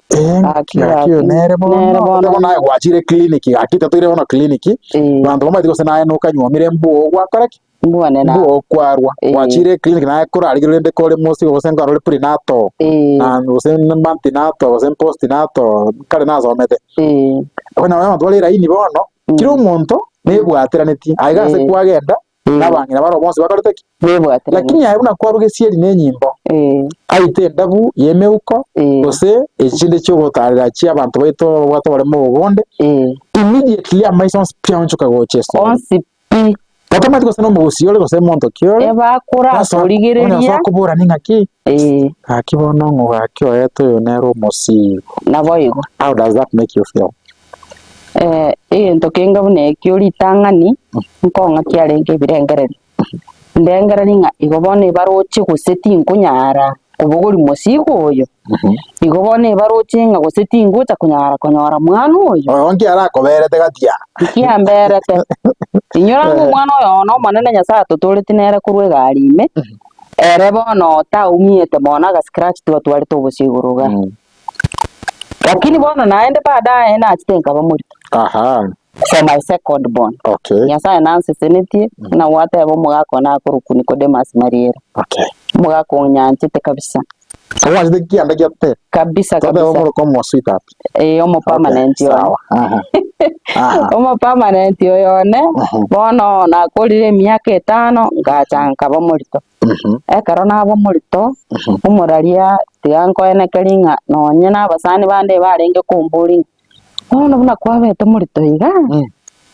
Eh,
Gaki,
gaki
gaki,
oyo nere bono
nere bono.
Ate bono aye gwachire clinic gaki tatoire bono clinic
Eh.
banto bamaeti gose naye nokanyuomire mbuo gwakora ki
mbwane na
mbuo okwarwa
Eh.
gwachire clinic naye korarigerwe rende kore mosigo gose nkorore prenatal
Eh,
na gose antenatal gose postnatal kare nasomete
eh,
bono abanto bare eraini bono kera omonto nebwateranetie aiga ase
Eh.
kwagenda nabang'ina barabwo bonsi bakorete ki?
Bebwateranetie.
Lakini aye buna kwarwa gesieri nenyimbo, aite endabu y'emeuko, gose echinde chi'ogotaarera chi'abanto baito babwate oboremo obo bonde, immediately amaiso onsi pi aonchoka gocha esore.
Onsi pi.
Otamanyeti gose nomogusii ore gose monto ki ore,
Ebakora
onye
korigereria.
akobora ning'aki, gaki bono ng'o gaki oete oyo nere omosigo.
Naboigo.
How does that make you feel?
Egento kenge buna ekio ritang'ani nkong'a kiarenge ebirengererio. Ndengereri ng'a igo bono ebaroche gose tinkonyara kobogoria mosigo oyo, igo bono ebaroche ng'a gose tingocha konyara konyora mwana oyo.
Oyo nki arakoberete gati aa?
Nkiamberete. Inyora ng'a omwana oyo one Omonene Nyasae atotoretie nere korwa egari ime, ere bono taumiete mono aga scratch twatwarete obosio igoro igaa. Lakini bono naende baadaye nachete nkaba morito.
Aha.
For my second born.
Okay.
Nyasaye nansesenetie, buna gwateba omogaka one akorokwa Nicodemus Mariera.
Okay.
Omogaka onyanchete kabisa.
Omwanchete kianda gia te.
Kabisa
Twateba
kabisa.
omoroka omo sweetheart.
Eh, omo permanent
Okay,
one.
sawa. Aha. Aha.
Omo permanent oyo one, bono nakorire emiaka etano, ngacha nkaba morito. Ekero naba omorito, omoraria tiga nkoenekerie ng'a nonye na abasani bande barenge komboria ng'a bono buna kwabete omorito iga,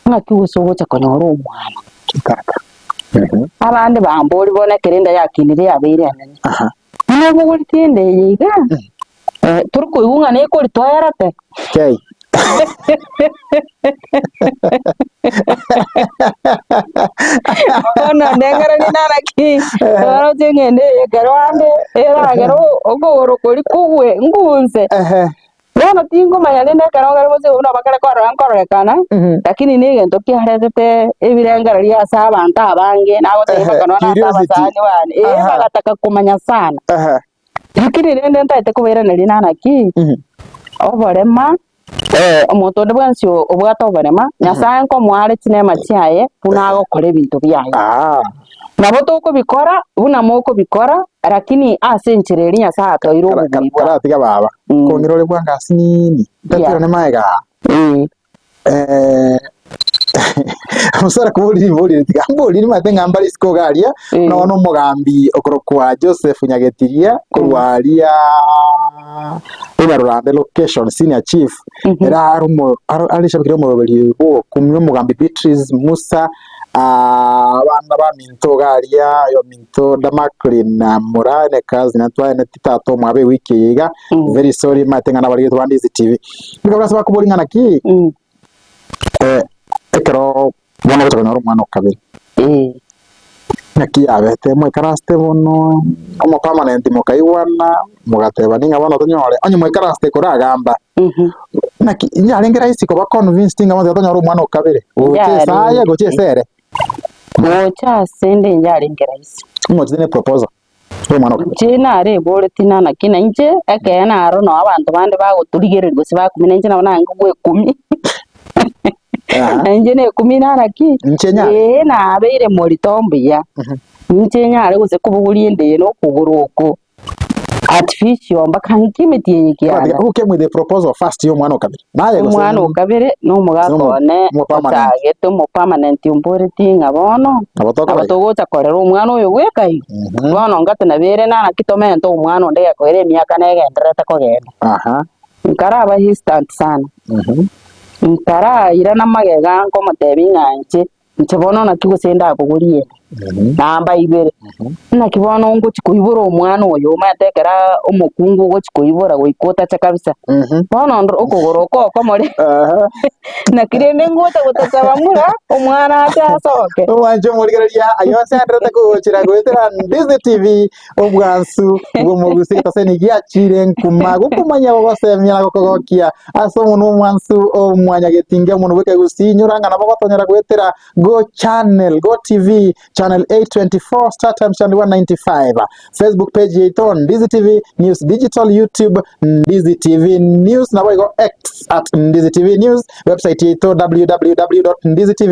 ng'aki gose ogocha konyora omwana? Abande bamboria bono ekero enda yakinire yabeire enene, buna obogoretie enda eye iga, torikoigwa ng'a nekoritoa erete?
Kei.
Bono ndengereri naraki, oroche ng'ende eye ekero ande eragere okogoro koria kogwe ngunse.
Ehe.
Bono tingomanya rende ekero kare gose buna bakare korora nkororekana, lakini na egento kiaretete ebirengererio ase abanto abange, nagotebia
Ehe,
mpaka nonya ase
curiosity.
abasani bane, eh
Aha.
bagataka komanya sana.
Ehe.
Lakini rende ntaete kobairaneria nana ki, oborema, omonto onde bwensi obwate oborema, Nyasaye nkomoa are chinema chiaye buna agokora ebinto biaye.
Ah.
Nabo tokobikora buna mokobikora, lakini ase enchera eria Nyasaye atoeire
Kara-
obobui
kara-
bwaye.
Karatiga baba. Kong'ira ore bwango asinini.
Yeah.
Tatira ne maega.
Eh.
Eh, Omusara kuborire riborire tiga mborire nimanyete ng'a mbare isiko iga aria,
Mm.
nonya omogambi okorokwa Joseph Nyagetiria korwa aria Onyarurande location senior chief,
Mhm.
ere are omo are are rishabiki ri'omoroberi bw'ogokumia omogambi Beatrice Musa, ah, abana baminto iga aria oyominto Damaklin Moraa ne cousin ntwaeneti tata omwabo ewiki eye iga,
Mm.
very sorry nimanyete ng'a nabarigetwe bande Easy TV. Nigo barase bakoboria ng'a naki,
Mm.
eh, ekero bono ogocha konyora omwana o kabere,
Eh.
naki yabete moikaransete bono, omo permanent mokaigwana, mogatebania ng'a bono tonyore, onye moikaransete koragamba,
Mhm.
naki yarenge rahisi koba convinced ng'a bono tiga tonyore omwana o kabere, gocha ase aye, gocha ase ere,
Gocha ase nde yarenge rahisi.
ng'ochete ne proposal.
Inche nareboretie nana ki, na inche ekeene aro noo abanto bande bagotorigereria gose bakumia, na inche nabo naenge goekumia na inche nekumia nana ki,
Inche nyare.
ee nabeire morito mbuya, inche nyare gose kobogoria ende eye na okogoro oko artificial mpaka ng'ike emeti eye kianda.
Who came with the proposal first ya omwana o kabere? Naye gose
Omwana o kabere na omogaka
Omo-
one
omo permanent.
ochagete omo permanent omboretie ng'a bono,
Nabo tokora
nabo
iga.
togocha korera omwana oyo bweka iga.
Mhm.
Bono ngate nabere naki tomente omwana onde gekoira emiaka negendererete kogenda.
Aha.
Nkaraba hesitant sana,
Mhm.
nkarairana magega nkomotebia ng'a inche Inche bono naki gose ndabogorie ere? Namba ibere, naki bono ngochia koibora omwana oyo omanyete ekero omokungu ogochia koibora goika otache kabisa. Bono ndore okogoro oko okomo re, naki rende ngocha gotacha bamura, omwana ache asoke.
Omwanche omorigereria ayio onsi aenderete kogochera goetera Ndizi TV obwansu bw'omogusi egetaseni giachire nkuma gokomanya gogosemia na gokogokia ase omonwa omwansu omwanyagetinge omonwa bw'ekegusii inyora ng'a nabo gotonyora goetera Go Channel, Go TV, Channel 824, Star Times Channel 195, Facebook page yaito Ndizi TV News Digital, YouTube Ndizi TV News, nabo igo X at Ndizi TV News, website yaito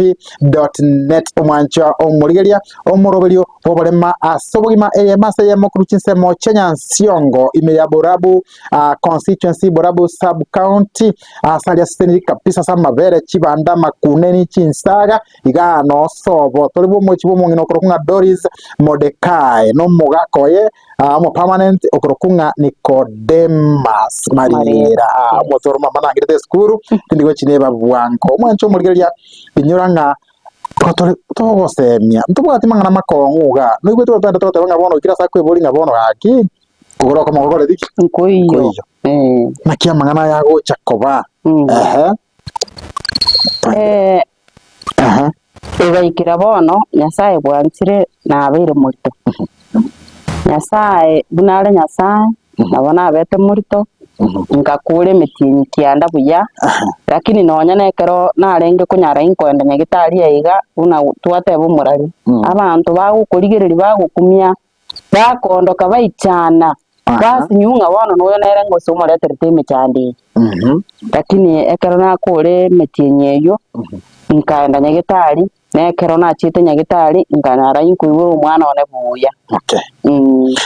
www.ndizitv.net. Omwanchwa omorigeria omoroberio bw'oborema ase obogima eyemo ase eyemo korwa chinsemo chia Nyansiongo ime ya Borabu ah, constituency Borabu sub county ase aria aseseniri kabisa ase amabere chibanda amakuneni chinsaga iga nosobo tori bw'omochi bw'omong'ina okorokwa ng'a Doris Mordekai nomogaka oye ah, omo permanent okorokwa ng'a Nicodemus Mariera Ah, omotoro mama nangirete esukuru tindi gochineba bwango omwancho omorigereria inyora ng'a Tore togosemia, ntobwati mang'ana makong'u iga, noigwete totagete togoteba ng'a bono oikire ase akweboria ng'a bono gaki, kogoro okomo gokoreti ki?
Nkoiyo.
Nkoiyo.
Eh.
Naki amang'ana aya agocha koba?
Mm.
Ehe.
Eh,
Ehe.
Egaikera bono Nyasae bwanchire nabeire morito. Nyasae buna are Nyasae, nabo nabete morito, ngakora emetienyi kianda buya, lakini nonya na ekero narenge konyara inkoenda nyagetari aiga buna twateba omorari, abanto bagokorigereria bagokumia, bakoondoka baichana, basinywa ng'a bono noyo nere ngose omoreterete emechando eye. Lakini ekero nakore emetienyi eyio, nkaenda nyagetari, na ekero nachiete nyagetari, nkanyara inkoigora omwana one buya.
Okay.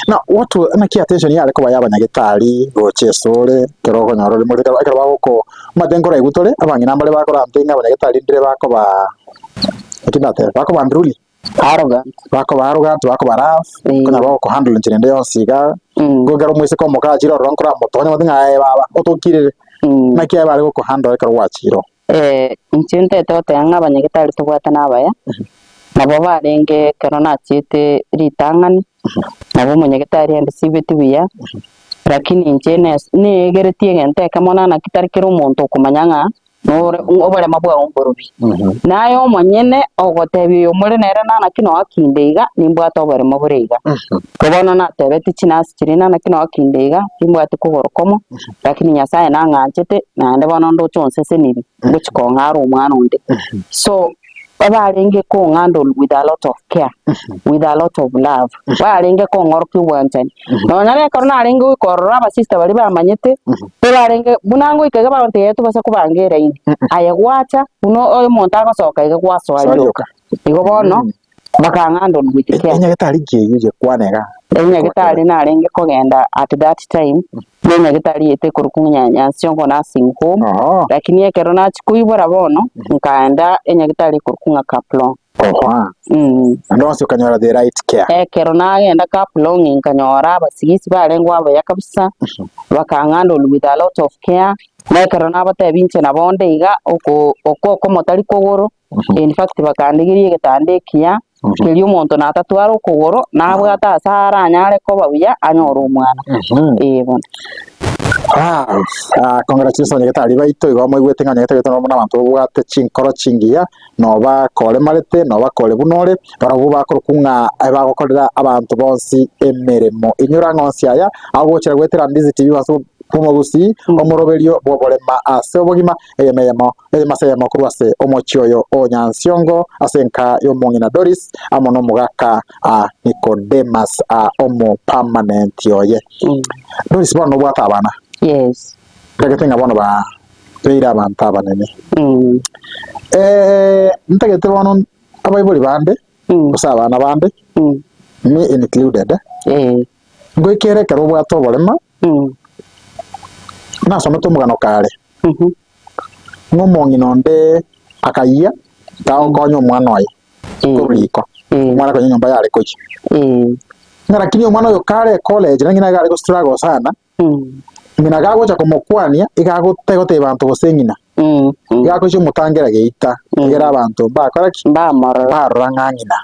Now, what wa- naki attention yare koba ya abanyagetari gocha esore ekero okonyora ore morito ekero bagoko omanyete nkoraigwe tore abang'ina mbare bakorante ng'a abanyagetari ndire bakoba naki ndatebe bakoba unruly
Arrogant.
Bakoba arrogant, bakoba rough,
Eh.
konya bagokohandle enchera ende yonsi iga.
Mm.
Igo ekero omoiseke omoke achire ororo nkoramotonya omote ng'a aye baba, otokirire.
Mm.
Naki aye bare gokohandle ekero gwachire oo.
Eh, inche ntete goteba ng'a abanyagetari tobwate nabaya, nabo barenge ekero nachiete ritang'ani, nabo omonyagetari andisibeti buya, lakini inche nes neegeretie egento ekemo naki tari kera omonto okomanya ng'a nore oboremo bwao mborobi. Naye omonyene ogotebia oyo more nere nana ki noa kinde iga, nimbwate oboremo bore iga. Ko bono natebetie chinasi chiria nana ki noa kinde iga, timbwati kogoro komo, lakini Nyasaye nang'anchete, naende bono ndoche onseseniri, ngochi kong'ara omwana onde. So, abarenge kong'handle with a lot of care, with a lot of love, barenge kong'orokia obwanchani. Nonya na ekero narenge goika ororo abasister baria bamanyete, ebarenge buna ngoika iga bagontebia ee tobasa kobanga eraini, aye gwacha buna omonto agosoka iga gwasoa
Soa
rioka.
rioka.
Igo bono, bakang'handle with care.
Enyagetari ki eyio yekwana iga?
Enyagetari narenge kogenda at that time, na enyagetari yaito ekorokwa ng'a Nyansiongo Nursing Home,
Oo.
lakini ekero nachia koibora bono, nkaenda enyagetari ekorokwa ng'a Kaplong.
Oho. Naende onsi okanyora the right care.
Ekero nagenda Kaplong nkanyora abasigisi barenge abuya kabisa, bakang'handle with a lot of care, na ekero nabatebia inche nabo onde iga, oko oko okomo tari kogoro, In fact bakandigeria egetanda ekiya, keria omonto natatware okogoro, nabwate ase aranyare koba buya anyore omwana. Ee bono.
Ah, ah, congratulations abanyagetari baito igo moigwete ng'a abanyagetari baito nabo nabanto babwate chinkoro chingiya, nobakoremarete, nobakore buna ore, barabwo bakorokwa ng'a ebagokorera abanto bonsi emeremo. Inyora ng'a onsi aya agochera goetera Ndizi TV ase bw'omogusii, omoroberio bw'oborema ase obogima, eyemo eyemo Eyemo ase eyemo korwa ase omochie oyo o Nyansiongo, ase enka y'omong'ina Doris, amo nomogaka Nicodemus omopermanent oye. Doris bono nobwate abana?
Yes.
Ntagete ng'a bono babeire abanto abanene. Eh, ntagete bono abaibori bande, gose abana bande, me included, ngoikere ekero obwate oborema, nasomete omogano kare. Ng'a omong'ina onde akayia tagokonya omwana oye korwa riko, omwana konya enyomba yare koyia. Ng'a lakini omwana oyo kare ecollege na ng'ina iga are go struggle sana, ng'ina gagocha komokwania iga agote gotebia abanto gose ng'ina, iga agochia omotangera geita, egere abanto mbakora ki?
Mbamorora.
Mbarora ng'a ng'ina.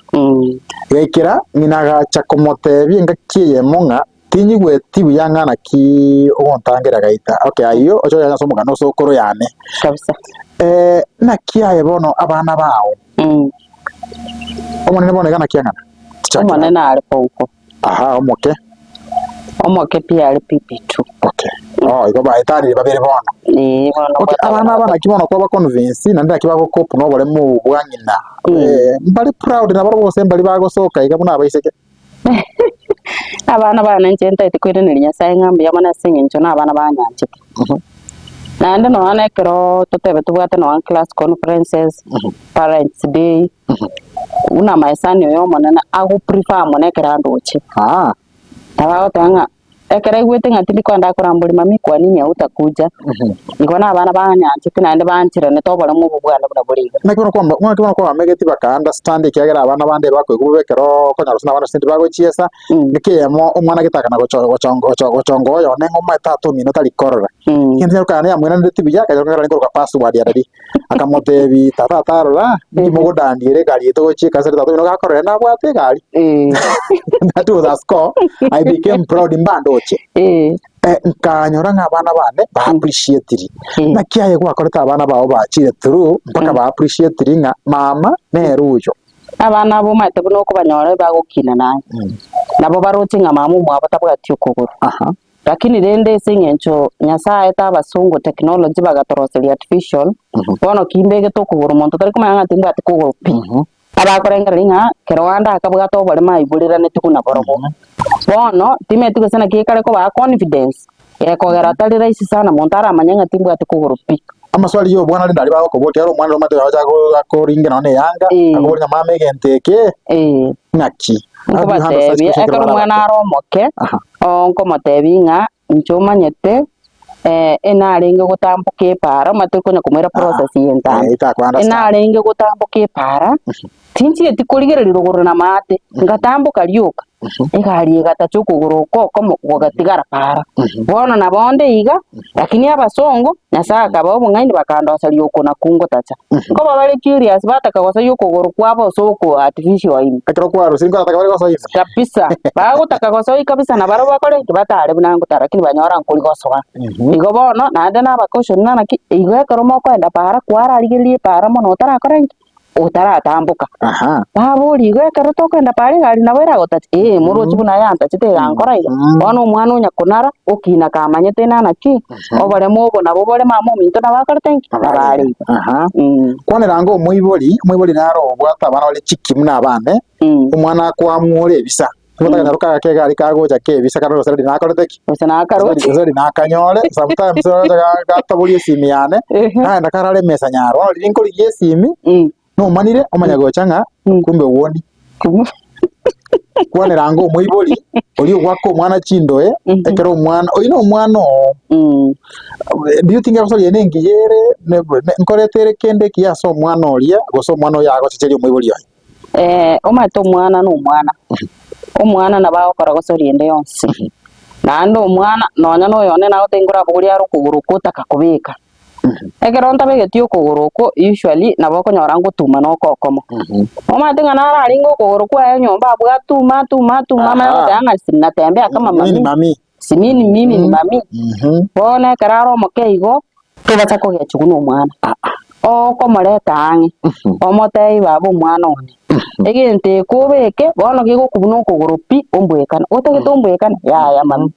Gaikera ng'ina agacha komotebia engaki eyemo ng'a Tinyigweti buya ng'a naki ogontangera gaita. Okay, ayio oche oyanye ase omogano ase okoro yane.
Kabisa.
Eh, naki aye bono abana bao?
Mm.
Omonene bono iga naki ang'ana? Tichakera.
Omonene are pouko.
Aha, omoke.
Omoke pi are PP2.
Okay. Oh, igo baetanire babere bono.
Ee, bono
Okay,
bwata
abana aba naki bono kwaba convince naende naki bagocope na oboremo obo bwa ng'ina.
Mm.
Eh, mbare proud nabarobwo gose mbari bagosoka iga buna abaiseke?
Abana bane inche ntaete koiraneria Nyasaye ng'a mbuya mono ase eng'encho na abana banyanchete. Naende nonya na ekero totebe tobwate nonya class conferences, parents day, buna my son oyo omonene ago prefer mono ekero andoche. Nabo agoteba ng'a Ekero aigwete ng'a tindi kogenda akorambora mami kwa nini hautakuja? Igo nabana banyanchete naende bancheranete oboremu obo bwane buna bore iga.
Naki bono kwamba naki bono kwabamegeti baka understand ekiagera abana bande bakoigwa bobe ekero okonyora gose nabana gose tibagochiesa, naki eyemo omwana getakana gocho gochongo gocho gochonga oyone ng'a omanyete tata omino tari korora. Egento nyaroka yane yamwenanereti buya akanyora ekero arenge koroka password ya daddy, akamotebi tata atarora, ninki mogodandiera egari eye togochia ekanisa tata omino gakorora nabwate egari. That was a score, I became proud mbandoche. ndoche.
Eh.
Eh, nkanyora ng'a abana bane ba appreciatiri.
Eh.
Naki aye gwakorete abana bao bachire through mpaka ba appreciatiri ng'a mama nere oyo.
Abana aba omanyete buna okobanyora ebagokina naye, nabo baroche ng'a mama omwabo tabwati okogoro.
Aha.
Lakini rende ase eng'encho Nyasaye aete abasongo technology bagatoroseria artificial, bono ki mbegete okogoro monto tari komanya ng'a timbwati kogoro pi. Abakorengereria ng'a kero ande akabwate oboremo aiboreraneti buna borobwo. Bono timeti gose naki ekare kobaa confidence, gekogera tari rahisi sana monto aramanye ng'a timbwati kogoro pi.
Amaswali ya obwana rende aria bagokoboria ekero omwana omanyete agocha akoringe nonye na eyanga,
Eh.
akoboria ng'a mama egento eke
Eh.
ng'aki? How do you handle such
Nkobatebia,
question ekero
ekero
bare
omwana
abake?
are omoke,
Aha.
oo nkomotebia ng'a inche omanyete enarenge gotamboka epaara, omanyete okonya komoira process ya entambe.
Eh, itaku understand.
Enarenge gotamboka epaara, tinchieti korigereria rogoro na maate, ngatamboka rioka, egari egatacha okogoro oko okomo gogatigara paara. Bono nabo onde iga, lakini abasongo, Nyasaye akabaa obong'aini bakandoseria oko nakwo ngotacha. Nkoba bare curious bataka gosoyia okogoro kwabo ase oko artificial ime.
Ekero kwarusire nkorataka bare gosoa ime.
Kabisa, bagotaka gosoyia kabisa nabarobwo bakore ki? Batare buna ngotara lakini banyora nkori gosoa. Igo bono naende nabacaution ng'a naki, igo ekero mokoenda paara kwararigereria epaara mono otarakora inki? Otaratamboka.
Aha.
Baboria igo ekero tokogenda paara egari nabo eragotache, ee moroche buna yantachete egankora iga. Bono omwana onya konara, okina kamanyete ng'a naki, oboremo obo nabo bore mama ominto nabo akorete nki? Nabo are iga.
Aha.
Mm.
Kwanera ange omoibori, omoibori naro obwate abana bare chikimu na abane, omwana akoamwore ebisa. Nigo kare kegari kagocha kebisa kare gose nakorete ki?
Gose nakaroche.
Gose nakanyore, sometimes oroche gataboria esimi yane, naenda karare emesa nyaro. Bono riria nkorigia esimi, nomanire omanye gocha ng'a kumbe owoni. Kwanera ange omoibori, oria ogwaka omwana chindoe, ekero omwana, oyio na omwana oo. Do you think egosoria eye nengiya ere, nkoreta ere kende ekiya ase omwana oria, gose omwana oyo agochecheria omoibori oye?
Omanyete omwana na omwana, omwana nabo agokora gosoria ende yonsi, naende omwana nonya na oyonde nagotebia nkorabogorie are okogoro okwo otaka kobeka. Ekero ntabegeti okogoro okwo usually nabo okonyora ngotuma na oko okomo. Omanyete ng'a nararinge okogoro kwaye nyomba abwo atuma atuma atuma amanye goteba ng'a sinatembea kama
Mimi ni
mami,
mami.
si mimi mimi ni mami. Bono ekero are omoke igo, tobasa kogechigwa na omwana, okomoreta ang'e, omotebi baba omwana one, egento eke obeke bono gegokobuna okogoro pi ombwekane, otagete ombwekane? Yaya mami.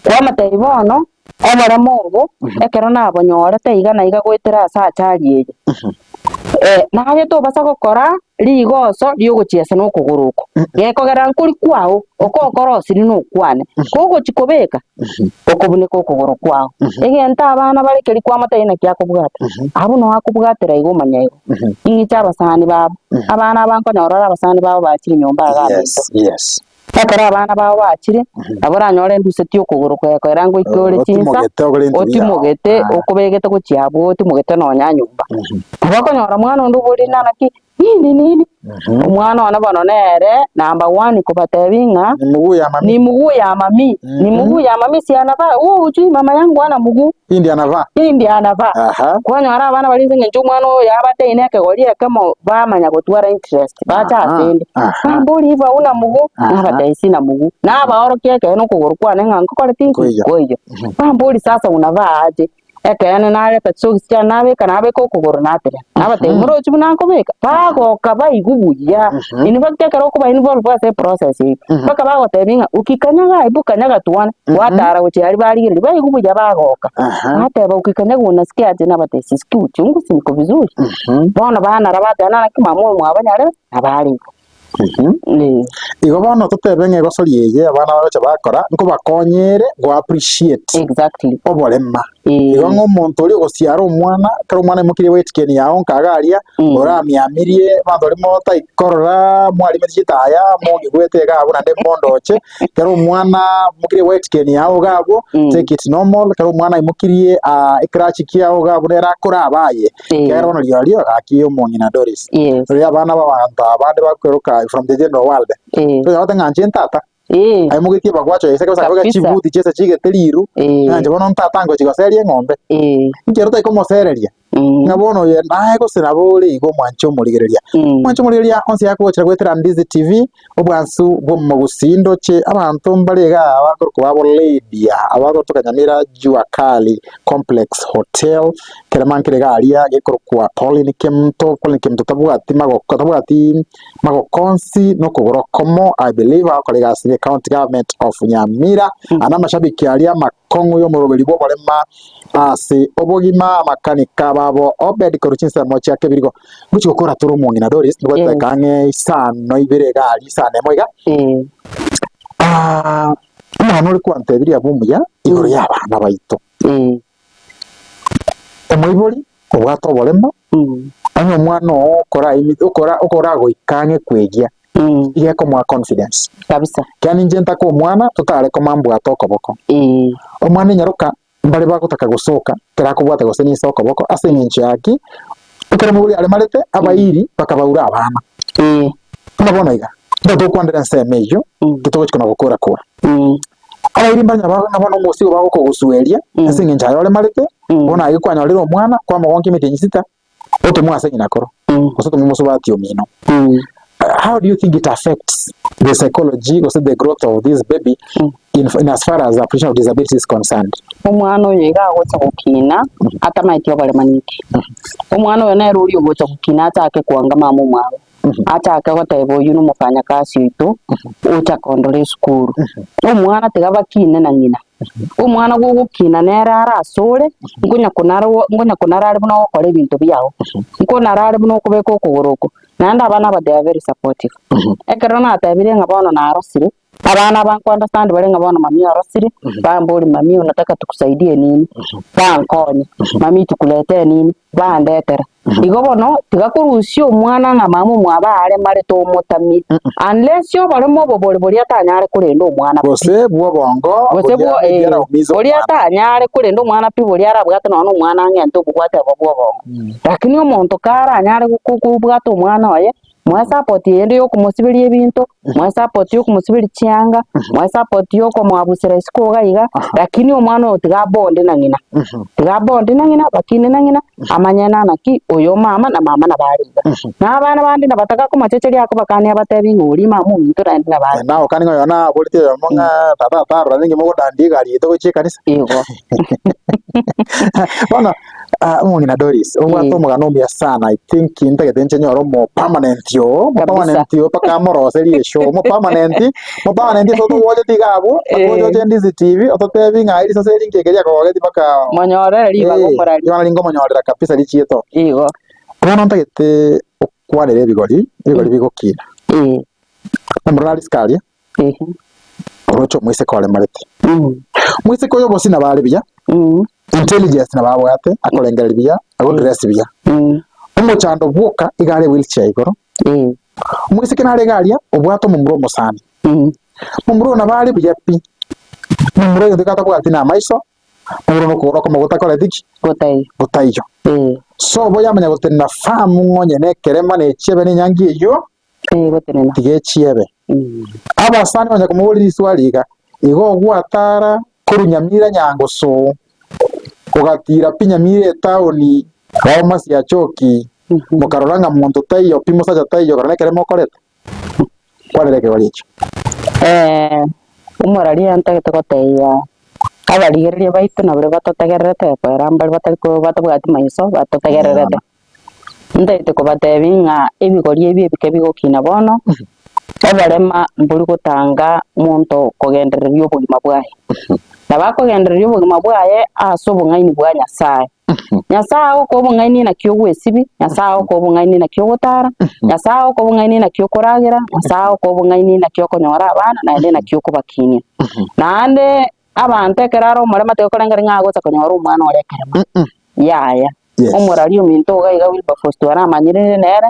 Kwamotebi bono, oboremo obo, ekero nabonyorete iga na iga goetera ase achari eye, naye tobasa gokora rigoso riogochiesa na okogoro oko, gekogera nkori kwao, oko okorosirie nokwane, kogochi kobeka, okobuneka okogoro kwao. Egento abana bare keria kwamotebia naki akobwata, abwo noo akobwatera igo omanya igo. Ing'iche abasani babo, abana aba nkonyora ore abasani babo bachire nyomba iga aminto.
Yes, yes.
Ekero abana bao bachire, nabo oranyore ndusetie okogoro koekoera ngoike ore chinsa,
Otimogete ogore into biao.
otimogete
Ah.
okobegete gochia abwo otimogete nonya nyomba. Nabo okonyora omwana onde oborire naki, nini nini, omwana one bono nere number one kobatebia ng'a
Ni mguu ya mami.
ni mguu ya mami, ni mguu ya mami si anavaa, wewe hujui mama yangu hana mguu,
Hii ndiyo anavaa.
hii ndiyo anavaa.
Aha.
Kwanyora abana baria ase eng'encho omwana oyo abateine ekegori ekemo bamanya gotwara interest, bacha
Aha,
asende.
aha.
Bambori igo hauna mguu,
Aha.
nabatebia sina mguu. Nabaorokia ekeene okogoro kwane ng'a nkokoreti nki?
Nkoiyo.
Nkoiyo. Bambori sasa unavaa aje? Ekeene nareta chisogisi chiane nabeka nabeka okogoro naterema. Nabatebia morochi buna nkobeka? Bagoka baigwa buya. In fact ekero okoba involved ase eprocess eyio, mpaka bagotebia ng'a ukikanyaga hebu kanyaga tuone, gwatara gochia aria barigereria baigwa buya bagoka. Bateba ukikanyaga unasikia aje? Nabatebia sisikii uchungu si niko vizuri. Bono banara bateba naki mama omwabo nyarebe nabo are igo.
Igo bono totebe ng'a egosori eye abana bagocha bakora nkobakonyere go appreciate
Exactly.
oborema.
Eh.
Igo ng'a omonto oria ogosiara omwana, ekero omwana aimokirie weight gain yao nkaga aria,
Mm.
oramiamirie, abanto baria motaikorora, mwarimeti chitaya, mogigwete iga abwo naende mondoche, ekero omwana aimokirie weight gain yao iga abwo,
Mm.
take it normal, ekero omwana aimokirie ecrutch kiao iga abwo nere akorabe aye,
Eh.
Ekiagera bono rirorio gaki omong'ina Doris.
Yes.
Rirorio abana b'abanto abande bakweroka from the general world.
Eh.
Tonya gote ng'a inche ntata.
Eh.
Aimogetie ebagwacho ase kabisa akabeka Ng'a bono oyo naye gose nabo ore igo omwanche omorigereria. Omwanche omorigereria onsi akogochera goetera Ndizi TV, obwansu bw'omogusii ndoche abanto mbare iga abakorokwa babo Lydia abagotoka Nyamira Jua Kali Complex Hotel, ekerema nkere iga aria gekorokwa Pauline Kemunto, Pauline Kemunto tabwati magoko tabwati magoko onsi na okogoro okomo I believe agokora egasi ne county government of Nyamira, aya namashabiki aria amakong'u y'omoroberi bw'oborema Ase obogima amakanika babo Obed korwa chinsemo chia kebirigo. Ngochi gokora tore omong'ina Doris nigo
Yes.
totaka ang'e isano ibere iga aria isano emo iga.
Eh.
Ah, omogano ore kwantebirie abwo omuya igoro
Mm.
ya abana baito.
Eh.
Omoibori obwate oboremo
Mm.
onye omwana oo okora okora okoragoika ang'e kwegia
Mm.
iga ekomoa confidence.
Kabisa.
Kiani inche ntake omwana totare komambwata okoboko.
Eh.
Omwana enyaroka mbare bagotaka gosoka ekero akobwata gose ninse okoboko ase eng'encho ya ki, ekero omobori aremarete abairi bakabaura abana.
Eh.
Buna bono iga, ntotokwanera ensemo eyio,
Mm.
titogochi kona gokora kora.
Mm.
Abairi mbanya ba ng'a bono omosigo bagokogosueria
Mm.
ase eng'encho aye oremarete,
Mm.
bono aye kwanyorire omwana, kwamogonkia emetienyi sita, otomwe ase ng'ina koro,
Mm.
gose otomwe mosubati omino.
Mm.
How do you think it affects the psychology gose the growth of this baby
Mm.
in, in as far as the appreciation of disability is concerned?
Omwana oyo iga agocha gokina atamaeti oborema ninki. Omwana oyo nere oria ogocha gokina achake kwanga mama omwabo, achake goteba oyio nomofanyakasi oito ocha kondora esukuru. Omwana tiga bakine na ng'ina, omwana gogokina nere are asore nkonya konarwa nkonya konara are buna ogokora ebinto biago, nkonara are buna okobeka okogoro oko. Naende abana aba they are very supportive. Ekero natebire ng'a bono narosire, abana aba nko understand bare ng'a bono mami orosire, bamboria mami unataka tukusaidie nini? Bankonye, mami tukuletee nini? Bandetera. Igo bono tiga korusia omwana ng'a mama omwabo aremarete omotamie, unless oboremo obo bore boria atanyare korenda omwana pi.
Gose bw'obongo
Gose
boria
bwo
maybe
eh,
araumize
boria
omwana.
atanyare korenda omwana pi boria arabwate nonya na omwana ang'ente obobwate obo bw'obongo. Lakini omonto karanyare kobwata omwana oye, moe support eyende ya okomosiberia ebinto, moe support ya okomosiberia chianga, moe support ya okomoabusera isiko iga iga, lakini omwana oyo tiga abonde na ng'ina, tiga abonde na ng'ina, bakine na ng'ina, amanye na naki oyo omama na mama nabo are iga. Na abana bande nabataka komochecheria akobakania abatebi ng'a oria mama ominto naende nabo are.
Naye okani ng'a oyo naboreti oyomo ng'a tata atarora ninki mogodandia egari yaito gochia ekanisa.
Igo.
Bono Ah, omong'ina Doris, obwate
Eh.
omogano omuya sana. I think ntagete inche nyore omo permanent oo, omo
Kabisa.
permanent oo mpaka amoroserie eshow. Omo permanent, omo permanent ase otogocheti iga abwo,
Eh.
otogocha oche Ndizi TV, ototebi ng'a risase eri nki eke riakogogeti mpaka
Monyorere ribaga
Eh,
omorari.
ribaga rinkomonyorera kabisa richieto.
Igo.
Bono ntagete okwanere ebigori, ebigori bigokina.
Eh.
Omorero aria isiko aria,
Ehe.
oroche omoiseke oremarete.
Mm.
Omoiseke oyo obosi nabo are buya,
Mm.
intelligence nabo abwate, akorengereria buya, agodress buya.
Mm.
Omochando bwoka iga are wheelchair igoro.
Eh.
Omoiseke nare iga aria, obwate omomura omosani.
Mm.
Momura oyo nabo are buya pi. Momura oyo nigo atabwati na amaiso, momura oyo nokogoro okomo gotakoreti ki?
Gotaiyo.
Gotaiyo.
Eh.
Sobo yamanya gotenena firm ng'a onye nekerema na echiebe na enyangi eyio,
Eh, gotenena.
tiga echiebe.
Mm.
Abasani bamanya komoboria riswali iga, Igo ogwatara korwa Nyamira Nyangoso, ogatira pi Nyamira etaoni, Roma Siachoki, mokarora ng'a monto taiyo pi mosacha taiyo, korora nekere mokorete? Kwanera ekegori ekio.
Eh, omoraria ntagete gotebia abarigereria baito na baria batotegererete koera mbare batari ko batabwati maiso batotegererete. Ntagete kobatebia ng'a ebigori ebi ebike bigokina bono, oborema mbori gotanga monto kogendereria obogima bwaye. Nabo akogendereria obogima bwaye ase obong'aini bwa Nyasaye. Nyasaye agokoa obong'aini naki ogwesibia, Nyasaye agokoa obong'aini naki ogotara, Nyasaye agokoa obong'aini naki okoragera, Nyasaye agokoa obong'aini naki okonyora abana, naende naki okobakinia. Naende abanto ekero are omorema tigokorengera ng'a agocha konyora omwana ore ekerema, yaya.
Yes.
Omorari ominto iga iga Wilberforce twaramanyire nere,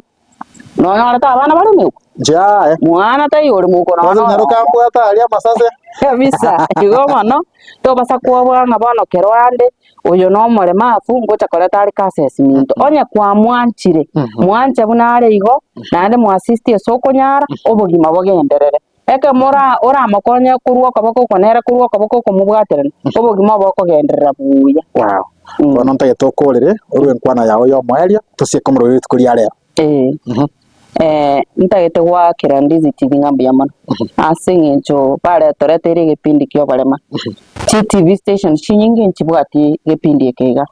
nonyorete abana bare meuko?
Nchiaye.
Mwana taiyo ore mouko nonya
Kwanza
noyomo.
nyaroka mbwate aria amasase.
Kabisa, igo bono, tobasa kwoboa ng'a bono kero ande, oyo na omoremafu ngocha koreta are kasesi minto. Onye kwamwanchire, mwanche buna are igo, naende moassist ase okonyara, obogima bogenderere. Ekero mora oramokonye korwa okoboko oko nere korwa okoboko oko mobwaterane, obogima obo bokogenderera buya.
Wow. Bono ntagete okorere orue enkwana yao y'omoerio tosieke omorweri rituko ria rero.
Ee. Ntagete goakera Ndizi TV ng'a mbuya mono ase eng'encho baretoreteire egepindi kia oborema. Chi TV station chinyinge nchibwati gepindi eke iga.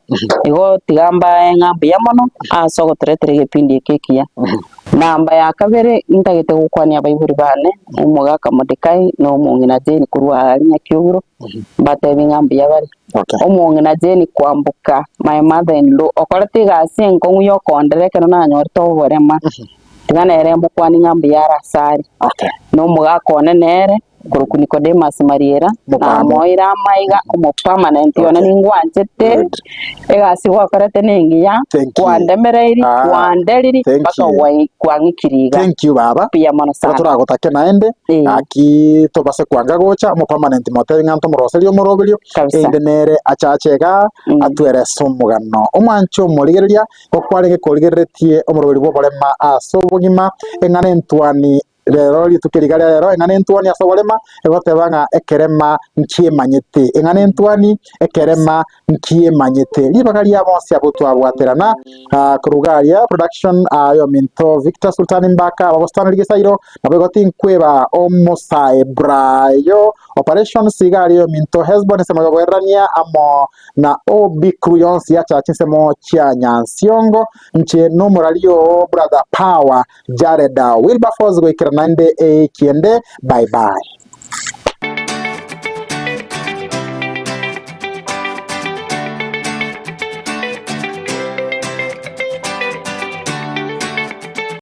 Igo tiga mbae ng'a mbuya mono ase ogotoretera egepindi eke ekiya. Namba ya kabere ntagete gokwania abaibori bane, omogaka Mordekai na omong'ina Jane korwa aaria Nyakiogoro, mbatebi ng'a mbuya bare.
Okay.
Omong'ina Jane Kwamboka, my mother in law, okorete egasi enkong'u ya okondera ekero nanyorete oborema, tiga nere mokwanie ng'a mbuya are ase are.
Okay.
Na omogaka one nere, korokwa Nicodemus Mariera,
Mopamo.
namoeire amaiga omopermanent one
Okay.
ningwanchete,
Good.
egasi gwakorete nengiya,
Thank you.
kwandemereiri,
Ah,
kwanderiri,
thank
mpaka
you.
gwai- kwang'ikirie iga.
Thank you baba.
Mbuya mono
Ekero
sana.
toragotake naende,
Eh.
gaki tobase kwanga gocha, omopermanent motebi ng'a ntomoroserie omoroberio,
Kabisa.
erinde nere achache igaa,
Mm.
atwere ase omogano. Omwanche omorigereria, gokwarenge korigereretie omoroberi bw'oborema ase obogima, eng'ana entwani Rero rituko eri riga rero, eng'ana entwani ase oborema, egoteba ng'a ekerema nkiemanyete. Eng'ana entwani, ekerema nkiemanyete. Ribaga ria bonsi abwo twabwaterana ah, koruga aria production ah, yominto Victor Sultani Mbaka ababositani rigesairo nabo igo tinkweba omosae Brayo operations iga aria yominto Hesbon ensemo yoboererania amo na OB crew yonsi yacha chinsemo chia Nyansiongo Inche nomorari oo brother power Jared Wilberforce goikera naende ekiende bye bye.